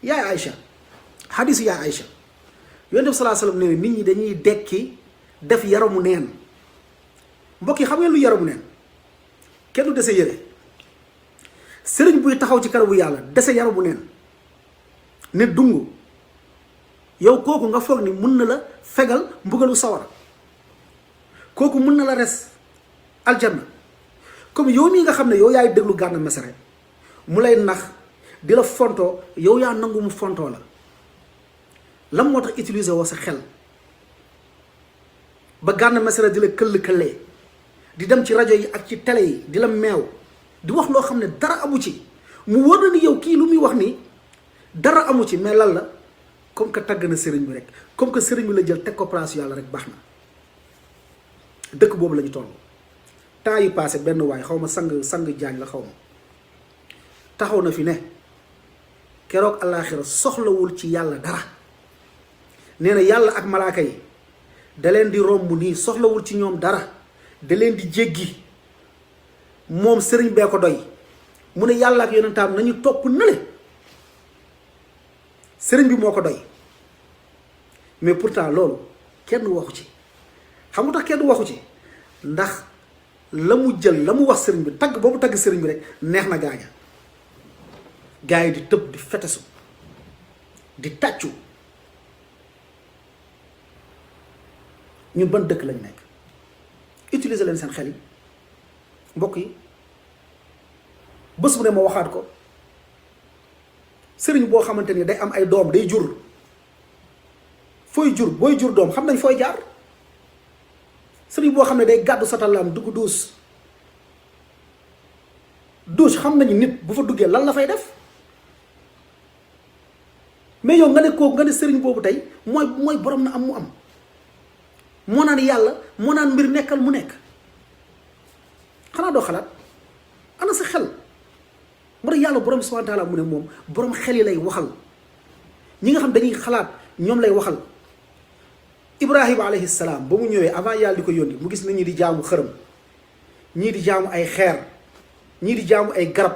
yaay Aïcha xadisu yaay Aïcha yonent bi salaa salaam ne nit ñi dañuy dekki def yaramu neen mbokk yi xam ngeen lu yaramu neen kenn du dese yére sëriñ buy taxaw ci kanamu yàlla dese yaramu neen ne dungu yow kooku nga foog ni mun na la fegal mbugalu sawara kooku mun na la res aljanna comme yow mii nga xam ne yow yaay déglu Gana Messere mu lay nax di la fontoo yow yaa nangu mu fontoo la lan moo tax utiliser woo sa xel ba Gana Messere di la këll-këllee di dem ci rajo yi ak ci télé yi di la meew di wax loo xam ne dara amu ci mu wóor na ni yow kii lu muy wax nii dara amu ci mais lan la comme que tàgg na sëriñ bi rek comme que sëriñ bi la jël teg ko place yàlla rek baax na. dëkk boobu la ñu toll temps yi passé benn waay xaw ma sang jaañ la xaw ma taxaw na fi ne keroog àllaaxira soxlawul ci yàlla dara nee na yàlla ak malaaka yi da leen di romb nii soxlawul ci ñoom dara da leen di jéggi moom sëriñ bee ko doy mu ne yàlla ak yonentaam nañu topp nale sëriñ bi moo ko doy mais pourtant loolu kenn waxu ci xam nga tax kenn waxu ci ndax la mu jël la mu wax sëriñ bi tagg boobu tagg sëriñ bi rek neex na gaaña gaa yi di tëb di fetesu di tàccu ñun ban dëkk lañ nekk utiliser leen seen xel yi mbokk yi bés bu ne ma waxaat ko sëriñ boo xamante ni day am ay doom day jur booy jur doom xam nañ fooy jaar sëriñ boo xam ne day gàddu satalaam dugg douche xam nañu nit bu fa duggee lan la fay def mais yow nga ne kooku nga ne sëriñ boobu tey mooy borom na am mu am moo naan yàlla moo naan mbir nekkal mu nekk xanaa doo xalaat ana sa xel moo tax yàlla borom subhanahu wa taala mu ne moom borom xel yi lay waxal ñi nga xam dañuy xalaat ñoom lay waxal. Ibrahima alayhi salaam ba mu ñëwee avant yàlla di ko yónni mu gis nit ñi di jaamu xërëm ñii di jaamu ay xeer ñii di jaamu ay garab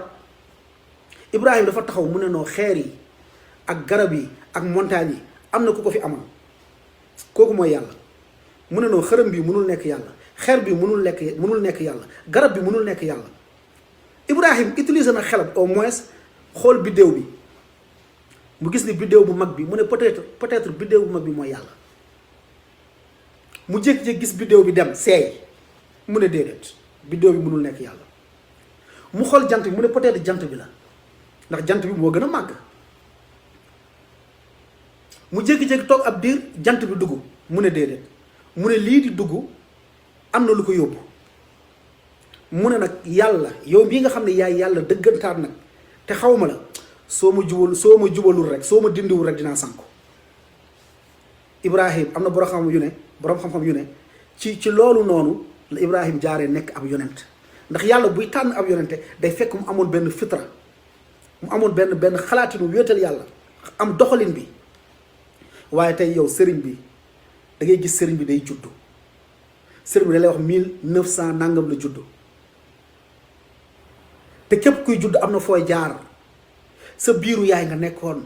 Ibrahima dafa taxaw mu ne noo xeer yi ak garab yi ak montagne yi am na ku ko fi amal kooku mooy yàlla mu ne noo xërëm bi mënul nekk yàlla xeer bi mënul nekk yàlla garab bi mënul nekk yàlla Ibrahima utiliser na xelam au moins xool biddéew bi mu gis ni biddéew bu mag bi mu ne peut-être biddéew bu mag bi mooy yàlla mu jékki-jékki gis biddéew bi dem seey mu ne déedéet biddéew bi mënul nekk yàlla mu xool jant bi mu ne peut-être jant bi la ndax jant bi moo gën a màgg mu jékki-jékki toog ab diir jant bi dugg mu ne déedéet mu ne lii di dugg am na lu ko yóbbu mu ne nag yàlla yow bii nga xam ne yaay yàlla dëggantaan nag te xaw ma la soo ma jubalul rek soo ma dindiwul rek dinaa sànku Ibrahim am na borom xam-xam yu ne ci loolu noonu la Ibrahim jaaree nekk ab yonent ndax yàlla buy tànn ab yonente day fekk mu amoon benn fitra mu amoon benn xalaatinu wéetal yàlla am doxalin bi waaye tey yow sëriñ bi da ngay gis sëriñ bi day juddu sëriñ bi da lay wax 1900 nangam la juddu te képp kuy judd am na fooy jaar sa biiru yaay nga nekkoon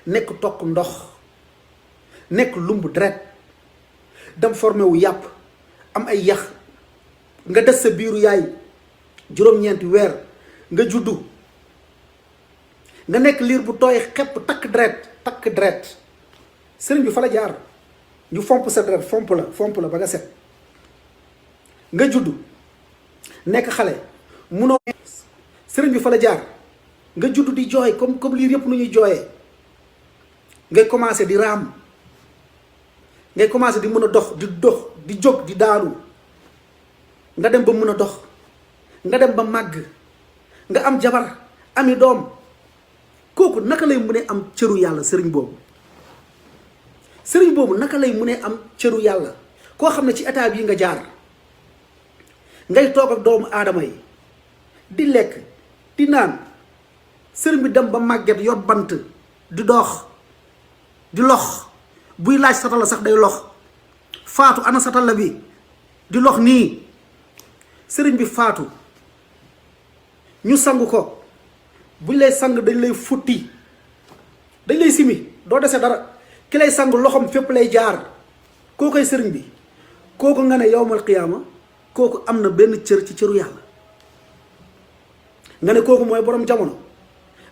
nekk tokk ndox nekk lumb deret dem formé wu yàpp am ay yax nga des sa biiru yaay juróom-ñeenti weer nga juddu nga nekk liir bu tooy xepp takk deret sëriñ bi fa la jaar ñu fomp sa deret fomp la ba nga set nga juddu nekk xale munoo sëriñ bi fa la jaar nga juddu di jooy comme liir yëpp nu ñuy jooyee ngay commencé di raam ngay commencé di mën a dox di jóg di daanu nga dem ba mën a dox nga dem ba màgg nga am jabar ami doom kooku naka lay mënee am cëru yàlla sëriñ boobu naka lay mënee am cëru yàlla koo xam ne ci état bii nga jaar ngay toog ak doomu aadama yi di lekk di naan sëriñ bi dem ba màgget yor bant di dox di lox buy laaj satala sax day lox faatu ana satala bi di lox nii sëriñ bi faatu ñu sang ko buñ lay sang dañ lay futti dañ lay simi doo dese dara ki lay sang loxom fépp lay jaar koo koy sëriñ bi kooku nga ne yowmal qiyaama kooku am na benn cër ci cëru yàlla nga ne kooku mooy borom jamono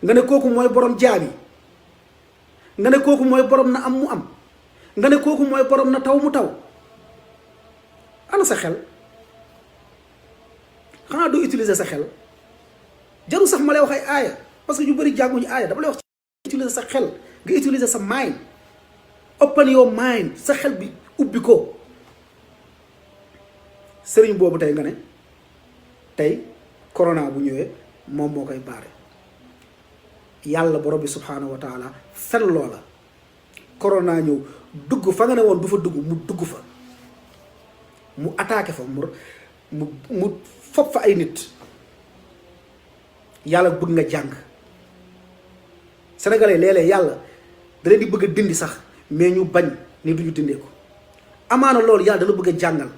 nga ne kooku mooy borom jaabi nga ne kooku mooy borom na am mu am nga ne kooku mooy borom na taw mu taw ana sa xel xanaa doo utiliser sa xel jarul sax ma lay wax ay aaya parce que ñu bëri jànguñu aaya dama lay wax ci utiliser sa xel nga utiliser sa mind open your mind sa xel bi ubbi ko sëriñ boobu tey nga ne tey corona bu ñëwee moom moo koy baare yàlla borom bi subhaanahu wa taala fen loola corona ñëw dugg fa nga ne woon du fa dugg mu dugg fa mu attaqué fa mu fopp fa ay nit yàlla bëgg nga jàng sénégalais léeg-léeg yàlla da leen di bëgg a dindi sax mais ñu bañ ni duñu dindee ko amaana loolu yàlla dala bëgg a jàngal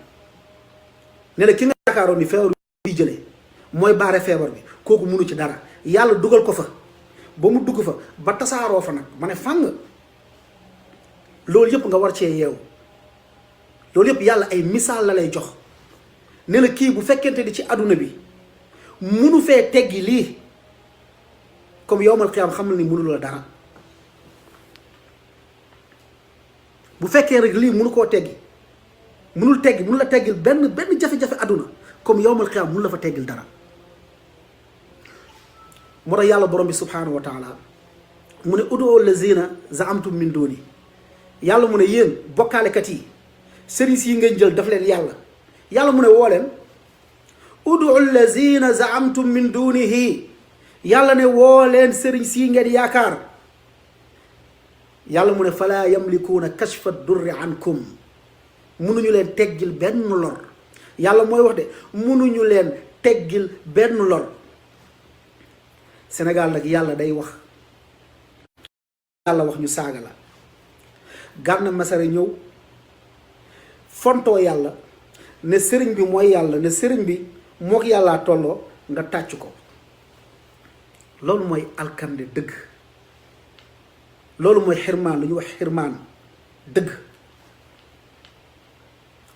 ne la ki nga yaakaaroon ni feebar bi jëlee mooy baare feebar bi kooku mënu ci dara yàlla dugal ko fa ba mu dugg fa ba tasaaroo fa nag ma ne fàng loolu yëpp nga war cee yeewu loolu yëpp yàlla ay misaal la lay jox ne la kii bu fekkente ni ci àdduna bi munu fee teggi lii comme yowmal xiyaam xamal ni mënul la dara bu fekkee rek lii munu koo teggi mënul la teggil benn jafe-jafe àdduna comme yowmal xiyaam mënu la fa teggil dara moo tax yàlla borom bi subhaanahu wa taala mu ne ud'u lazina zaamtum min duni yàlla mu ne yéen bokkaalekat yi sëriñ yi ngeen jël daf leen yàlla mu ne woo leen ud'u lazina zaamtum min dunihi yàlla ne woo leen sëriñ si ngeen yaakaar yàlla mu ne falaa yamlikuuna kashfa durri ankum munuñu leen teggil benn lor yàlla mooy wax de munuñu leen teggil benn lor Sénégal nag yàlla day wax yàlla wax ñu saaga la Gana Messere ñëw fontoo yàlla ne sëriñ bi mooy yàlla ne sëriñ bi mook yàllaa tolloo nga tàcc ko loolu mooy alkande dëgg loolu mooy xirmaan lu ñuy wax xirmaan dëgg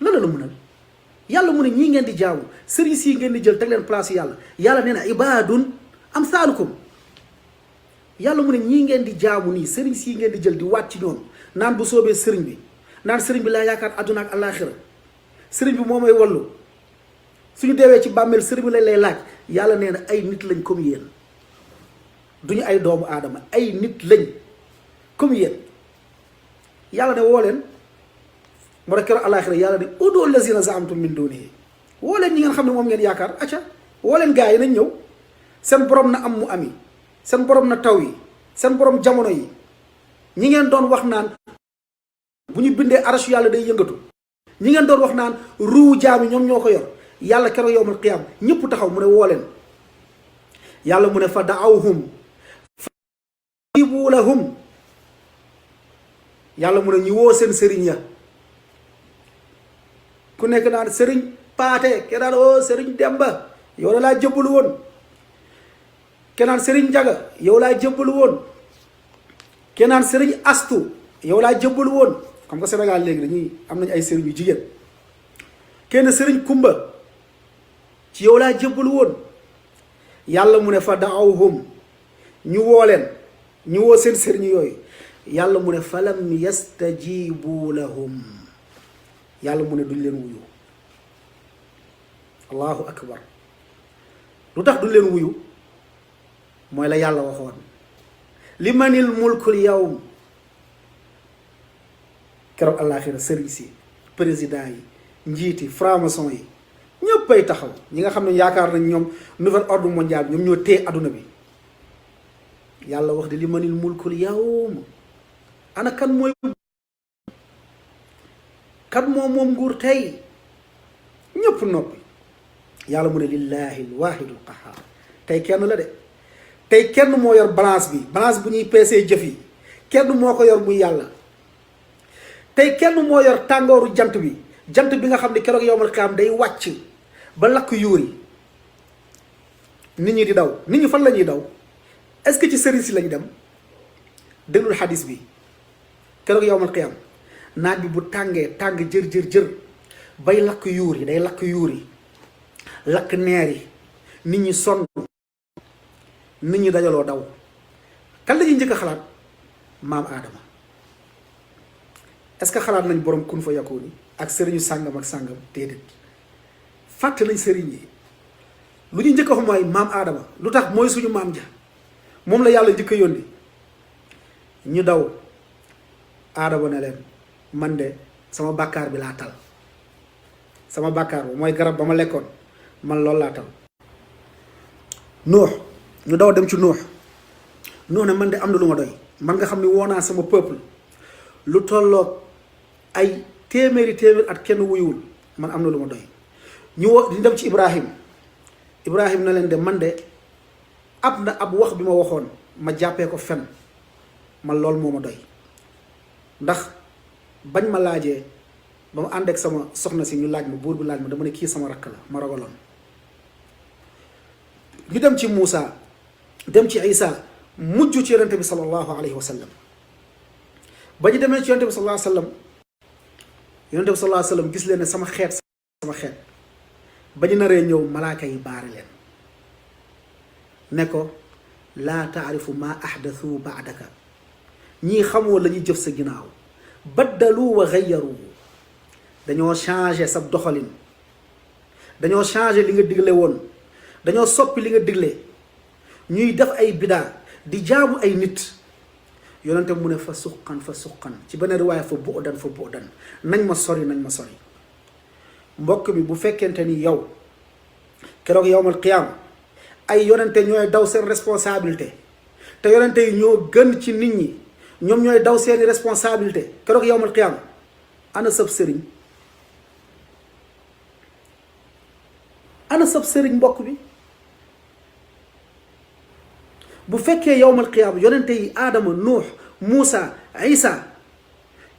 loolu la mënal yàlla mu ne ñii ngeen di jaamu sëriñ si ngeen di jël teg leen place yàlla nee na ibaadun amsaalukum yàlla mu ne ñii ngeen di jaamu nii sëriñ si ngeen di jël di waat ci ñoom naan bu soobee sëriñ bi naan sëriñ bi laa yaakaar àdduna ak àllaaxira sëriñ bi moo may wallu suñu deewee ci bàmmeel sëriñ bi lañ lay laaj yàlla nee na ay nit lañ comme yéen duñu ay doomu aadama ay nit lañ comme yéen yàlla ne woo leen moo tax keroog àllaaxira yàlla ne ud'u lazina zaamtum min dunihi woo leen ñi ngeen xam ne moom ngeen yaakaar acca woo leen gaa yi nañ ñëw seen borom na am mu ami seen borom na taw yi seen borom jamono yi ñi ngeen doon wax naan bu ñu bindee arasu yàlla day yëngatu ñi ngeen doon wax naan ruu jaami ñoom ñoo ko yor yàlla keroog yowmal qiyaam ñëpp taxaw mu ne woo leen yàlla mu ne fa daawhum fa ibu lahum yàlla mu ne ñu woo seen sëriñ ya ku nekk naan sëriñ paate ke naan oo sëriñ demba yow la laa jëbbalu woon kenaan sëriñ njaga yow laa jëbbalu woon kenaan sëriñ astu yow laa jëbbalu woon xam nga Sénégal léegi dañuy am nañu ay sëriñ yu jigéen kenn sëriñ kumba ci yow laa jëbbalu woon yàlla mu ne fa daawhum ñu woo leen ñu woo seen sëriñ yooyu yàlla mu ne falam yastajibu lahum yàlla mu ne duñ leen wuyu allahu akbar lu tax duñ leen wuyu mooy la yàlla waxoon li manil mulkul yawm keroog àllaaxira sëriñ si président yi njiiti franc-maçon yi ñëppay taxaw ñi nga xam ne yaakaar nañ ñoom nouvel ordre mondial ñoom ñoo téye adduna bi yàlla wax de li manil mulkul yawm ana kan mooy kan moom nguur tey ñëpp noppi yàlla mu ne lillahi alwaahidul qahhaar tey kenn la de tey kenn moo yor balance bi balance bu ñuy peesee jëf yi kenn moo ko yor muy yàlla tey kenn moo yor tàngooru jant bi nga xam ne keroog yowmal qiyaam day wàcc ba lakk yuuri nit ñi di daw nit ñi fan la ñuy daw est-ce que ci sëriñ si lañ dem déglul xadis bi keroog yowmal qiyaam naaj bi bu tàngee tàng jër bay lakk yuur yi day lakk yuur yi lakk neer yi nit ñi sonn nit ñi dajaloo daw kan la ñuy njëkk a xalaat maam aadama est-ce que xalaat nañ borom kun fa yakuni ak sëriñu sàngam ak sàngam déedéet fàtte nañ sëriñ yi lu ñu njëkk a wax mooy maam aadama lu tax mooy suñu maam ja moom la yàlla njëkk a yónni ñu daw aadama ne leen man de sama bàkkaar bi laa tal sama bàkkaar bi mooy garab ba ma lekkoon man loolu laa tal nuux ñu daw dem ci nuux ne man de am na lu ma doy man nga xam ne woo naa sama peuple lu tolloog ay téeméeri at kenn wuyuwul man am na lu ma doy. ñu di dem ci Ibrahim na leen de man de ab wax bi ma waxoon ma jàppee ko fen man loolu moo ma doy ndax bañ ma laajee ba ma ànd ak sama soxna si ñu laaj ma buur bi laaj ma dama ne kii sama rakk la ma ragaloon. ñu dem ci Muusa dem ci Isa mujj ci yonente bi sallallahu alayhi wa sallam ba ñu demee ci yonente bi sallallahu alayhi wa sallam yonente bi sallallahu alayhi wa sallam gis leen ne sama xeet ba ñu naree ñëw malaaka yi baari leen ne ko laa taarifu maa ahdathu baadaka ñii xamoo la ñuy jëf sa ginnaaw baddalu wa xayyaru dañoo changé sa doxalin dañoo changé li nga digle woon dañoo soppi li nga digle ñuy def ay bidaa di jaamu ay nit yonente mu ne fa suqan ci beneen riwaaya fa bu'dan nañ ma sori mbokk bi bu fekkente ni yow keroog yawmal qiyaama ay yonente ñooy daw seen responsabilité te yonente yi ñoo gën ci nit ñi ñoom ñooy daw seeni responsabilité keroog yawmal qiyaama ana sab sëriñ mbokk bi bu fekkee yawmal qiyaama yonente yi aadama nuux muusa isa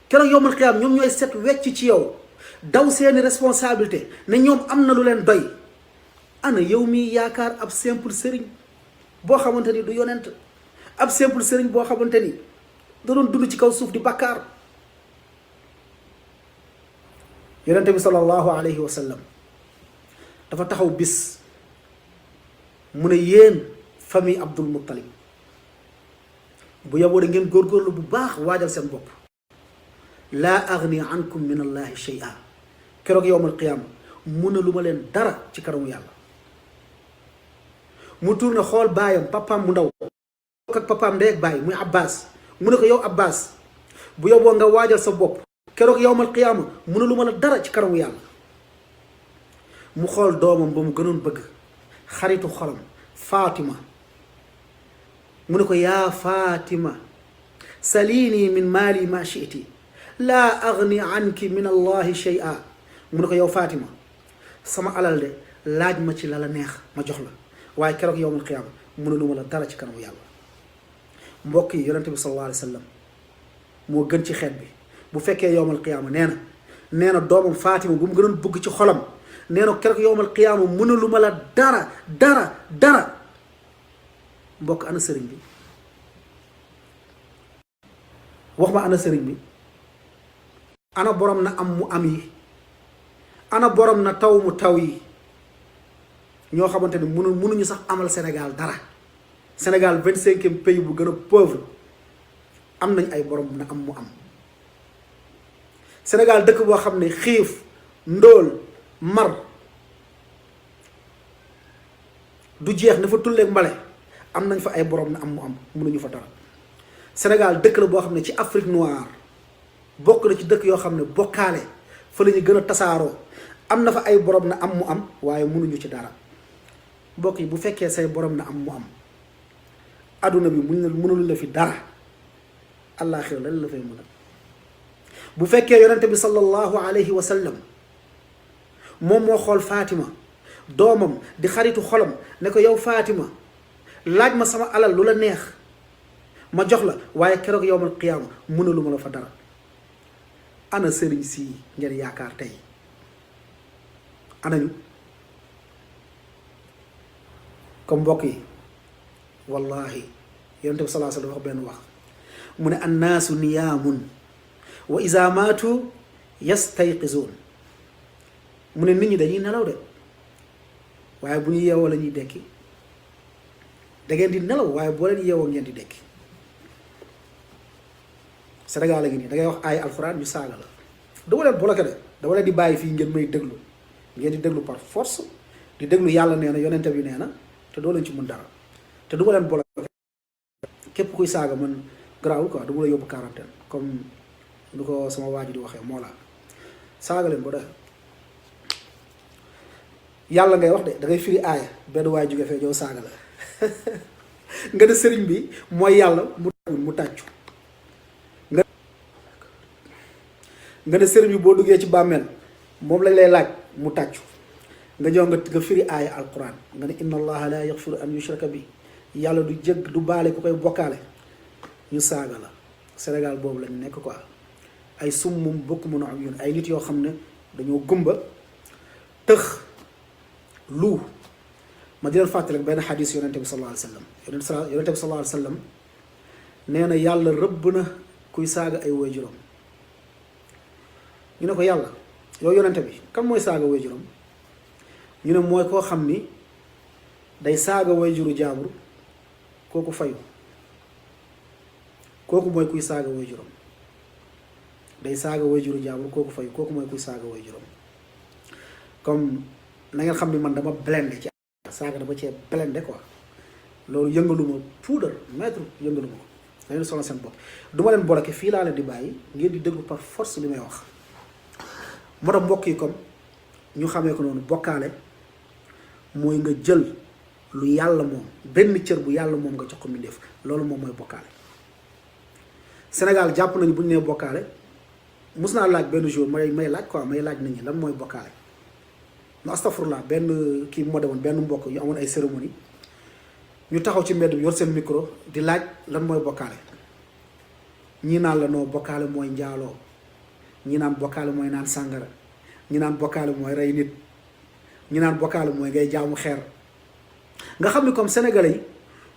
keroog yawmal qiyaama ñoom ñooy set wecc ci yow daw seeni responsabilité ne ñoom am na lu leen doy ana yow mi yaakaar ab simple sëriñ boo xamante ni du yonent ab simple sëriñ boo xamante ni da doon dund ci kaw suuf di bàkkaar yonente bi sallallahu alayhi wa sallam dafa taxaw bis mu ne yéen famille Abdul Muttalib bu yaboo da ngeen góorgóorlu bu baax waajal seen bopp laa agni ankum min allahi shay'a keroog yowmal qiyaama mun na lu ma leen dara ci kanamu yàlla mu tourné xool baayam papaam mu ndaw ak papaam ndey ak baay muy Abbas mu ne ko yow Abbas bu yoboo nga waajal sa bopp keroog yowmal qiyaama mun na lu ma la dara ci kanamu yàlla mu xool doomam ba mu gënoon bëgg xaritu xolam Fatima mu ne ko yaa Fatima salini min maali ma shi'ti laa agni anki min allahi shay'a mu ne ko yow Fatima sama alal de laaj ma ci la la neex ma jox la waaye keroog yowmal qiyaama mu ne lu ma la dara ci kanamu yàlla mbokk yi yonente bi sallallahu alayhi wa sallam moo gën ci xeet bi bu fekkee yowmal qiyaama nee na doomam Fatima bu mu gënoon bëgg ci xolam nee na keroog yowmal qiyaama mu ne lu ma la dara mbokk ana sëriñ bi wax ma ana sëriñ bi ana borom na am mu am yi ana borom na taw mu taw yi ñoo xamante ni mënuñu sax amal Sénégal dara Sénégal 25e pays bu gën a pauvre am nañ ay borom na am mu am Sénégal dëkk boo xam ne xiif ndóol mar du jeex na fa tulleeg mbale am nañ fa ay borom na am mu am mënuñu fa dara Sénégal dëkk la boo xam ne ci Afrique noire bokk na ci dëkk yoo xam ne bokkaale fa la ñu gën a tasaaroo am na fa ay borom na am mu am waaye mënuñu ci dara mbokk yi bu fekkee say borom na am mu am adduna bi mënul la fi dara àllaaxira lan la fay mën a bu fekkee yonente bi sallallahu alayhi wa sallam moom moo xool Fatima doomam di xaritu xolam ne ko yow Fatima laaj ma sama alal lu la neex ma jox la waaye keroog yowmal qiyaama mënalu ma la fa dara ana sëriñ si ngeen yaakaar tey anañu comme mbokk yi wallahi yonente bi sallallahu alayhi wa sallam wax benn wax mu ne annaasu niyaamun wa iza maatu yastayqizuun mu ne nit ñi dañuy nelaw de waaye bu ñu yeewoo la ñuy dekki da ngeen di nelaw waaye boo leen yeewoo ngeen di dekki Sénégal la ngi nii da ngay wax ay alxuraan ñu saaga la dama leen bloqué de dama leen di bàyyi fii ngeen may déglu ngeen di déglu par force di déglu yàlla nee na yonente bi nee na te doo leen ci mën dara te du ma leen bloqué képp kuy saaga man garaawul quoi du ma la yóbbu quarantaine comme du ko sama waa ji di waxee moo laa saaga leen ba doy yàlla ngay wax de da ngay firi aaya benn waay jóge fee jow saaga la nga ne sëriñ bi mooy yàlla mu tàccu nga nga ne sëriñ bi boo duggee ci bàmmeel moom lañ lay laaj mu tàccu nga ñëw nga firi aaya alquran nga ne inna allaha la yaxfiru an yushraka bi yàlla du jëgg du baale ku koy bokkaale ñu saaga la Sénégal boobu lañu nekk quoi ay summum bukmun umyun ay nit yoo xam ne dañoo gumba tëx lu ma di leen fàttali rek benn xadis yonente bi sallallahu alayhi wa sallam yonente bi sallallahu alayhi wa sallam nee na yàlla rëbb na kuy saaga ay waajuram ñu ne ko yàlla yow yonente bi kan mooy saaga waajuram ñu ne mooy koo xam ni day saaga waajuru jaambur kooku fayu kooku mooy kuy saaga waajuram day saaga waajuru jaambur kooku fayu kooku mooy kuy saaga waajuram comme na ngeen xam ni man dama blende ci saaga dama cee blende quoi loolu yëngaluma poudre mètre yëngaluma ko da ngeen solo seen bopp du ma leen bloqué fii laa leen di bàyyi ngeen di déglu par force li may wax moo tax mbokk yi comme ñu xamee ko noonu bokkaale mooy nga jël lu yàlla moom benn cër bu yàlla moom nga jox ko mbindeef loolu moom mooy bokkaale Sénégal jàpp nañu bu ñu nee bokkaale mus naa laaj benn jour may laaj quoi may laaj nit ñi lan mooy bokkaale no astafurlah benn kii moo demoon benn mbokk yu amoon ay cérémonie ñu taxaw ci mbedd bi yor seen micro di laaj lan mooy bokkaale ñii naan la noo bokkaale mooy njaaloo ñi naan bokkaale mooy naan sàngara ñi naan bokkaale mooy rey nit ñi naan bokkaale mooy ngay jaamu xeer nga xam ni comme sénégalais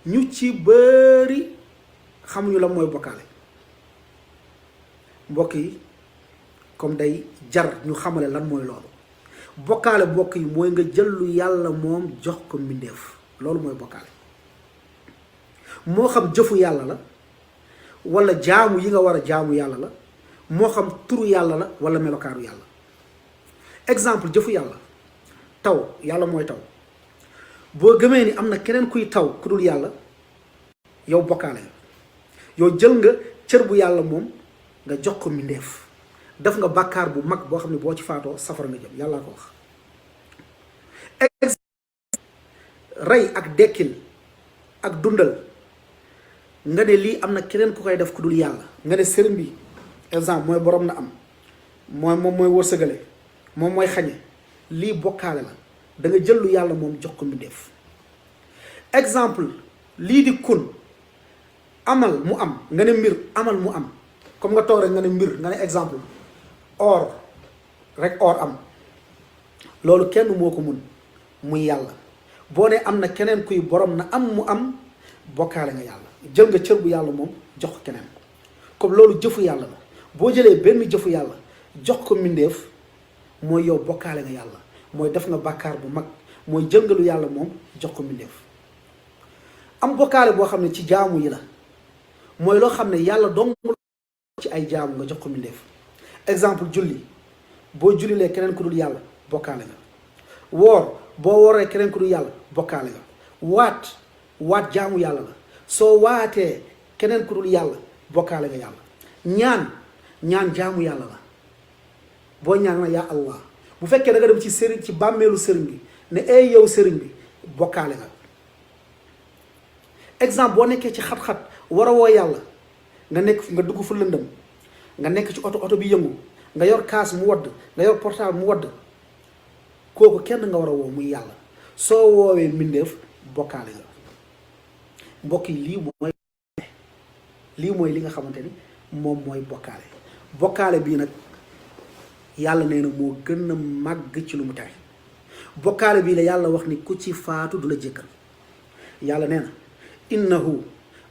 yi ñu ci bëri xamuñu lan mooy bokkaale mbokk yi comme day jar ñu xamale lan mooy loolu bokkaale mbokk yi mooy nga jël lu yàlla moom jox ko mbindeef loolu mooy bokkaale moo xam jëfu yàlla la wala jaamu yi nga war a jaamu yàlla la moo xam turu yàlla la wala melokaaru yàlla exemple jëfu yàlla taw yàlla mooy taw boo gëmee ni am na keneen kuy taw ku dul yàlla yow bokkaale nga yow jël nga cër bu yàlla moom nga jox ko mbindeef def nga bàkkaar bu mag boo xam ne boo ci faatoo safara nga jëm yàllaa ko wax rey ak dekkil ak dundal nga ne lii am na keneen ku koy def ku dul yàlla nga ne sëriñ bi exemple mooy borom na am moom mooy wërsëgale moom mooy xañe lii bokkaale la da nga jël lu yàlla moom jox ko mbindeef exemple lii di kun amal mu am nga ne mbir amal mu am comme nga toog rek nga ne mbir nga ne exemple or rek or am loolu kenn moo ko mun muy yàlla boo ne am na keneen kuy borom na am mu am bokkaale nga yàlla jël nga cër bu yàlla moom jox ko keneen comme loolu jëfu yàlla la boo jëlee benn jëfu yàlla jox ko mbindeef mooy yow bokkaale nga yàlla mooy def nga bàkkaar bu mag mooy jël nga lu yàlla moom jox ko mbindeef am bokkaale boo xam ne ci jaamu yi la mooy loo xam ne yàlla dong ci ay jaamu nga jox ko mbindeef exemple julli boo jullilee keneen ku dul yàlla bokkaale nga woor boo wooree keneen ku dul yàlla bokkaale nga waat jaamu yàlla la soo waatee keneen ku dul yàlla bokkaale nga yàlla ñaan jaamu yàlla la boo ñaan na yaa allah bu fekkee da nga dem ci sëriñ ci bàmmeelu sëriñ bi ne ay yow sëriñ bi bokkaale nga exemple boo nekkee ci xat-xat war a woo yàlla nga dugg fu lëndëm nga nekk ci oto bi yëngu nga yor kaas mu wadd nga yor portable mu wadd kooku kenn nga war a woo muy yàlla soo woowee mbindeef bokkaale nga mbokk yi lii mooy li nga xamante ni moom mooy bokkaale bii nag yàlla nee na moo gën a màgg ci lu mu tere bokkaale bii la yàlla wax ni ku ci faatu du la jékkal yàlla nee na innahu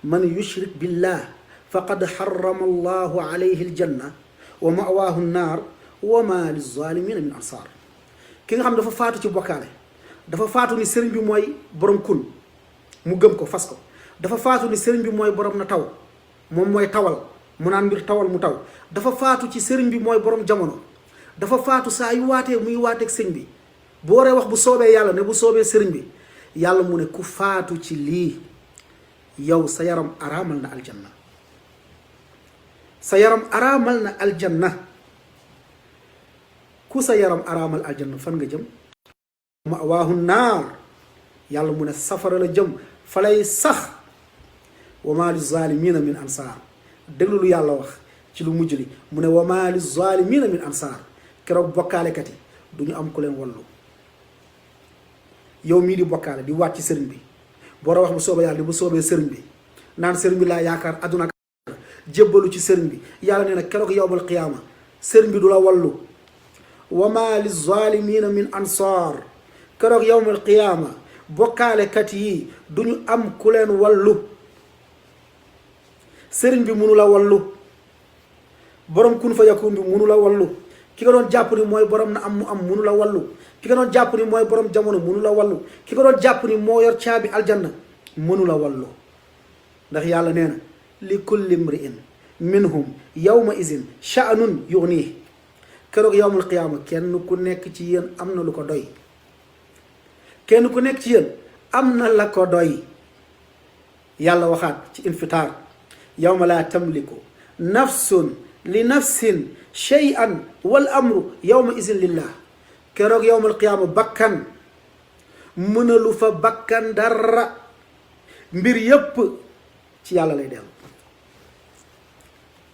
man yushrik billah faqad xarama allahu alayhi aljanna wa mawaahu nnaar wa ma lizalimina min ansar ki nga xam dafa faatu ci bokkaale dafa faatu ni sëriñ bi mooy borom kun mu gëm ko fas ko dafa faatu ni sëriñ bi mooy borom na taw moom mooy tawal mu naan mbir tawal mu taw dafa faatu ci sëriñ bi mooy borom jamono dafa faatu saa yu waatee muy waateeg sëñ bi bu waree wax bu soobee yàlla ne bu soobee sëriñ bi yàlla mu ne ku faatu ci lii yow sa yaram araamal na aljanna sa yaram araamal na aljanna ku sa yaram araamal aljanna fan nga jëm mawaahu naar yàlla mu ne safara la jëm fa lay sax wa maa li zaalimiina min ansaar déglu lu yàlla wax ci lu mujj li mu ne wa maa li zaalimiina min ansaar keroog bokkaalekat yi du ñu am ku leen wallu. yow mii di bokkaale di wàcc sëriñ bi boo wax bu soobee yàlla di bu soobee sëriñ bi naan sëriñ bi laa yaakaar adduna jébbalu ci sëriñ bi yàlla nee na keroog yowmal qiyaama sëriñ bi du la wallu. wa maa li zaalimiina min ansaar keroog yowmal qiyaama bokkaalekat yi du ñu am ku leen wallu. sëriñ bi munu la wallu, borom kun fa yakun bi munu la wallu, ki nga doon jàpp ni mooy borom na am mu am munu la wallu, ki nga doon jàpp ni mooy borom jamono munu la wallu, ki nga doon jàpp ni moo yor caabi aljanna munu la wallu. ndax yàlla nee na li kulli mri'in minhum yawma izin sha'nun yughnihi keroog yawmul qiyaama kenn ku nekk ci yéen am na lu ko doy. kenn ku nekk ci yéen am na la ko doy. yàlla waxaat ci infitaar yawma laa tamliku nafsun li nafsin shay'an wal amru yawma izin lillah keroog yawmal qiyaama bakkan mënalu fa bakkan dara, mbir yépp ci yàlla lay dellu.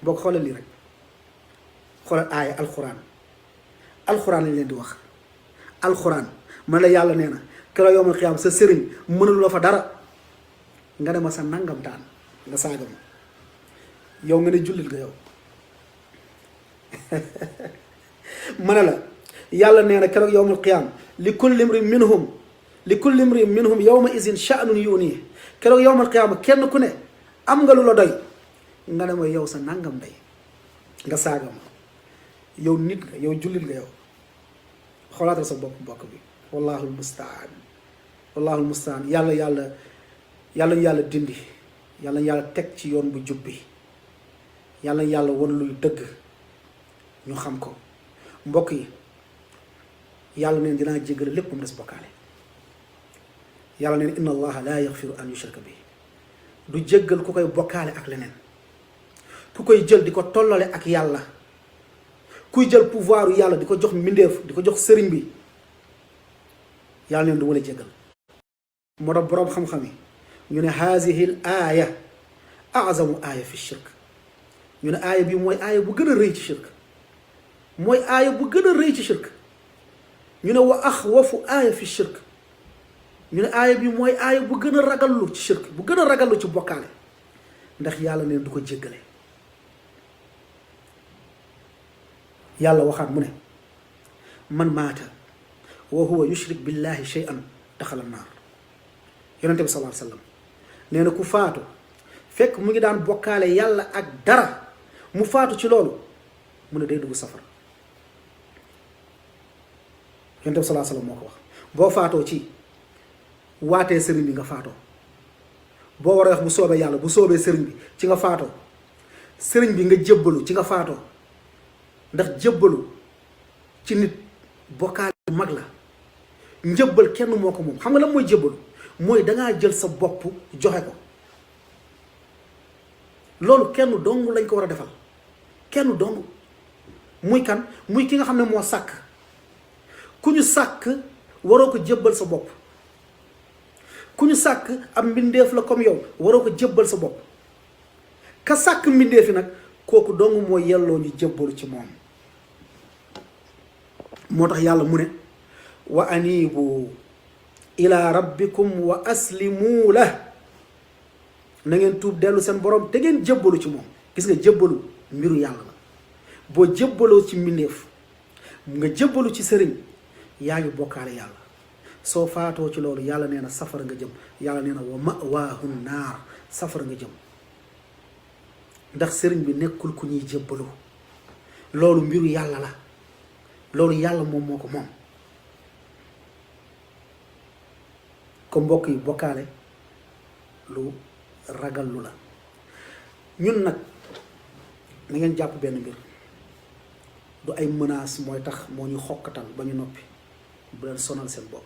boo ko xoolal lii rek xoolal aaya alxuraan lañ leen di wax alxuraan man la yàlla nee na keroog yawmal qiyaama sa sëriñ mënalu la fa dara nga ne ma sa nangam taan nga saaga ma yow nga ne jullit nga yow ma ne la yàlla nee na keroog yawmal qiyaama li kulli imrin minhum yawma izin sha'nun yughnihi keroog yawmal qiyaama kenn ku ne am nga lu la doy nga ne ma yow sa nangam day nga saaga ma yow nit nga yow jullit nga yow. xoolaatal sa bopp mbokk bi wallahul mustaan yàlla dindi yàlla teg ci yoon bu jub bi yàlla won luy dëgg ñu xam ko. mbokk yi yàlla neen dinaa jéggale lépp mu des bokkaale. yàlla neen inna allaha laa yaxfiru an yushraka bi du jéggal ku koy bokkaale ak leneen, ku koy jël di ko tollale ak yàlla, kuy jël pouvoiru yàlla di ko jox mbindeef di ko jox sëriñ bi, yàlla neen du wala jéggal. moo tax boroom xam-xam yi ñu ne haadihi l aaya azamu aaya fi shirk, ñu ne aaya bi mooy aaya bu gën a rëy ci shirk, mooy aaya bu gën a rëy ci shirk. ñu ne wa axwafu aaya fi shirk, ñu ne aaya bi mooy aaya bu gën a ragallu ci shirk, bu gën a ragallu ci bokkaale, ndax yàlla neen du ko jéggale. yàlla waxaat mu ne man maata wa huwa yushrik billahi shay'an daxala naar. yonente bi sallallahu alayhi wa sallam nee na ku faatu fekk mu ngi daan bokkaale yàlla ak dara, mu faatu ci loolu mu ne day dugg safara. yonente bi sallallahu alayhi wa sallam moo ko wax. boo faatoo ci waatee sëriñ bi nga faatoo, boo war a wax bu soobee yàlla bu soobee sëriñ bi ci nga faatoo, sëriñ bi nga jébbalu ci nga faatoo. ndax jébbalu ci nit bokkaale mag la. njëbbal kenn moo ko moom. xam nga lan mooy jébbalu? mooy dangaa jël sa bopp joxe ko. loolu kenn dong lañ ko war a defal, kenn dong. muy kan? muy ki nga xam ne moo sàkk. ku ñu sàkk waroo ko jébbal sa bopp. ku ñu sàkk am mbindeef la comme yow, waroo ko jébbal sa bopp. ka sàkk mbindeef yi nag kooku dong mooy yelloo ñu jébbalu ci moom. moo tax yàlla mu ne wa anibu ila rabbikum wa aslimu la, na ngeen tuub dellu seen borom te ngeen jébbalu ci moom. gis nga jébbalu mbiru yàlla la. boo jébbaloo ci mbindeef, nga jébbalu ci sëriñ, yaa ngi bokkaale yàlla. soo faatoo ci loolu yàlla nee na safara nga jëm. yàlla nee na wa ma'waahu naar, safara nga jëm. ndax sëriñ bi nekkul ku ñuy jébbalu, loolu mbiru yàlla la, loolu yàlla moom moo ko moom. ko mbokk yi bokkaale lu ragal lu la. ñun nag na ngeen jàpp benn mbir, du ay menace mooy tax moo ñu xokkatal ba ñu noppi. bu leen sonal seen bopp.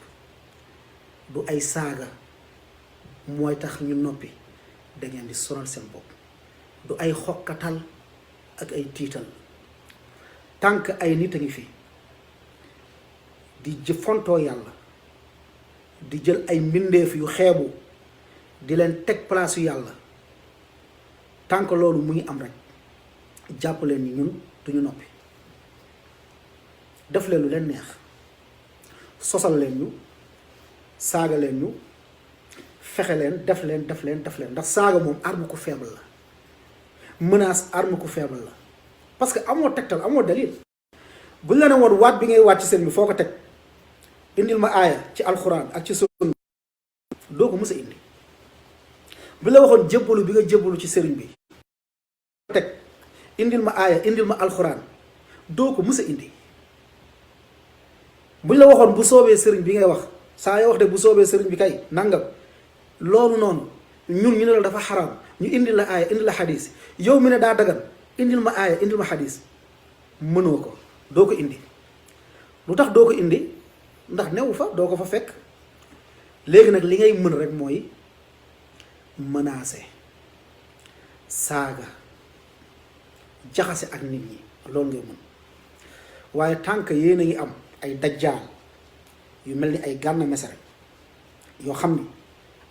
du ay saaga mooy tax ñu noppi, da ngeen di sonal seen bopp. du ay xokkatal ak ay tiital. tànk ay nit a ngi fi di fontoo yàlla, di jël ay mbindeef yu xeebu di leen teg place yu yàlla, tànk loolu mu ngi am rek jàpp leen ni ñun duñu noppi def leen lu leen neex sosal leen ñu saaga leen ñu fexe leen def leen ndax saaga moom arme ku faible la menace arme ku faible la parce que amoo tegtal amoo dalil buñ la ne woon waat bi ngay waat ci sëriñ bi foo ko teg indil ma aaya ci alxuraan ak ci sunna doo ko mës a indi bu la waxoon jébbalu bi nga jébbalu ci sëriñ bi teg indil ma aaya indil ma alxuraan doo ko mës a indi buñ la waxoon bu soobee sëriñ bi ngay wax saa yoo wax de bu soobee sëriñ bi kay nangam loolu noonu ñun ñu ne la dafa xaraam ñu indil la aaya indil la xadis yow mi ne daa dagan indil ma aaya indil ma xadis mënoo ko doo ko indi lu tax doo ko indi ndax newu fa doo ko fa fekk léegi nag li ngay mën rek mooy menacer saaga jaxase ak nit ñi loolu ngay mën waaye tant que yéen a ngi am ay dajjaal yu mel ni ay Gana Messere yoo xam ni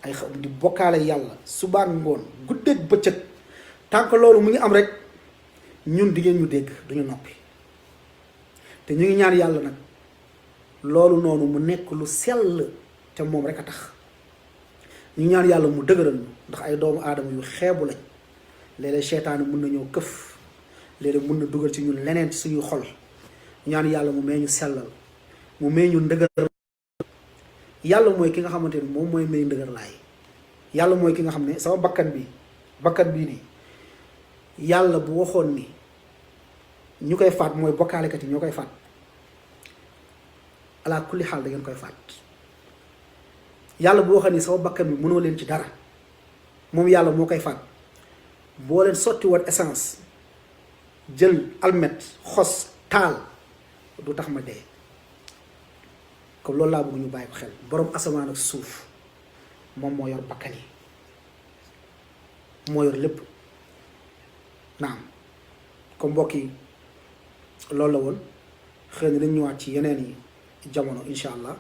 ay di bokkaale yàlla suba ak ngoon guddeeg bëccëg tant que loolu mu ngi am rek ñun di ngeen ñu dégg duñu noppi te ñu ngi ñaan yàlla nag loolu noonu mu nekk lu sell te moom rek a tax ñu ñaan yàlla mu dëgëral ñu ndax ay doomu aadama yu xeebu lañ léeg-léeg seytaane mun na ñëw këf léeg-léeg mun na dugal ci ñun leneen ci suñuy xol ñaan yàlla mu may ñu sellal mu may ñu ndëgër yàlla mooy ki nga xamante ni moom mooy may ndëgër laay yàlla mooy ki nga xam ne sama bakkan bii nii yàlla bu waxoon ni ñu koy faat mooy bokkaalekat yi ñoo koy faat ala kulli xaal da ngeen koy faat yàlla bu waxoon ni sama bakkan bi mënoo leen ci dara moom yàlla moo koy faat boo leen sotti woon essence jël almet xos taal du tax ma dee comme loolu laa bëgg ñu bàyyi ko xel boroom asamaan ak suuf moom moo yor bakkan yi moo yor lépp naam comme mbokk yi loolu la woon xëy na dañ ñëwaat ci yeneen yi jamono incha allah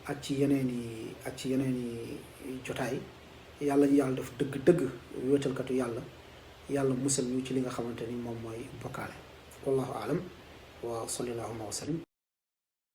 ak ci yeneen yi jotaay yàlla ñu yàlla def dëgg-dëgg wéetalkatu yàlla musal ñu ci li nga xamante ni moom mooy bokkaale wallahu alam wa sallallahu wa sallam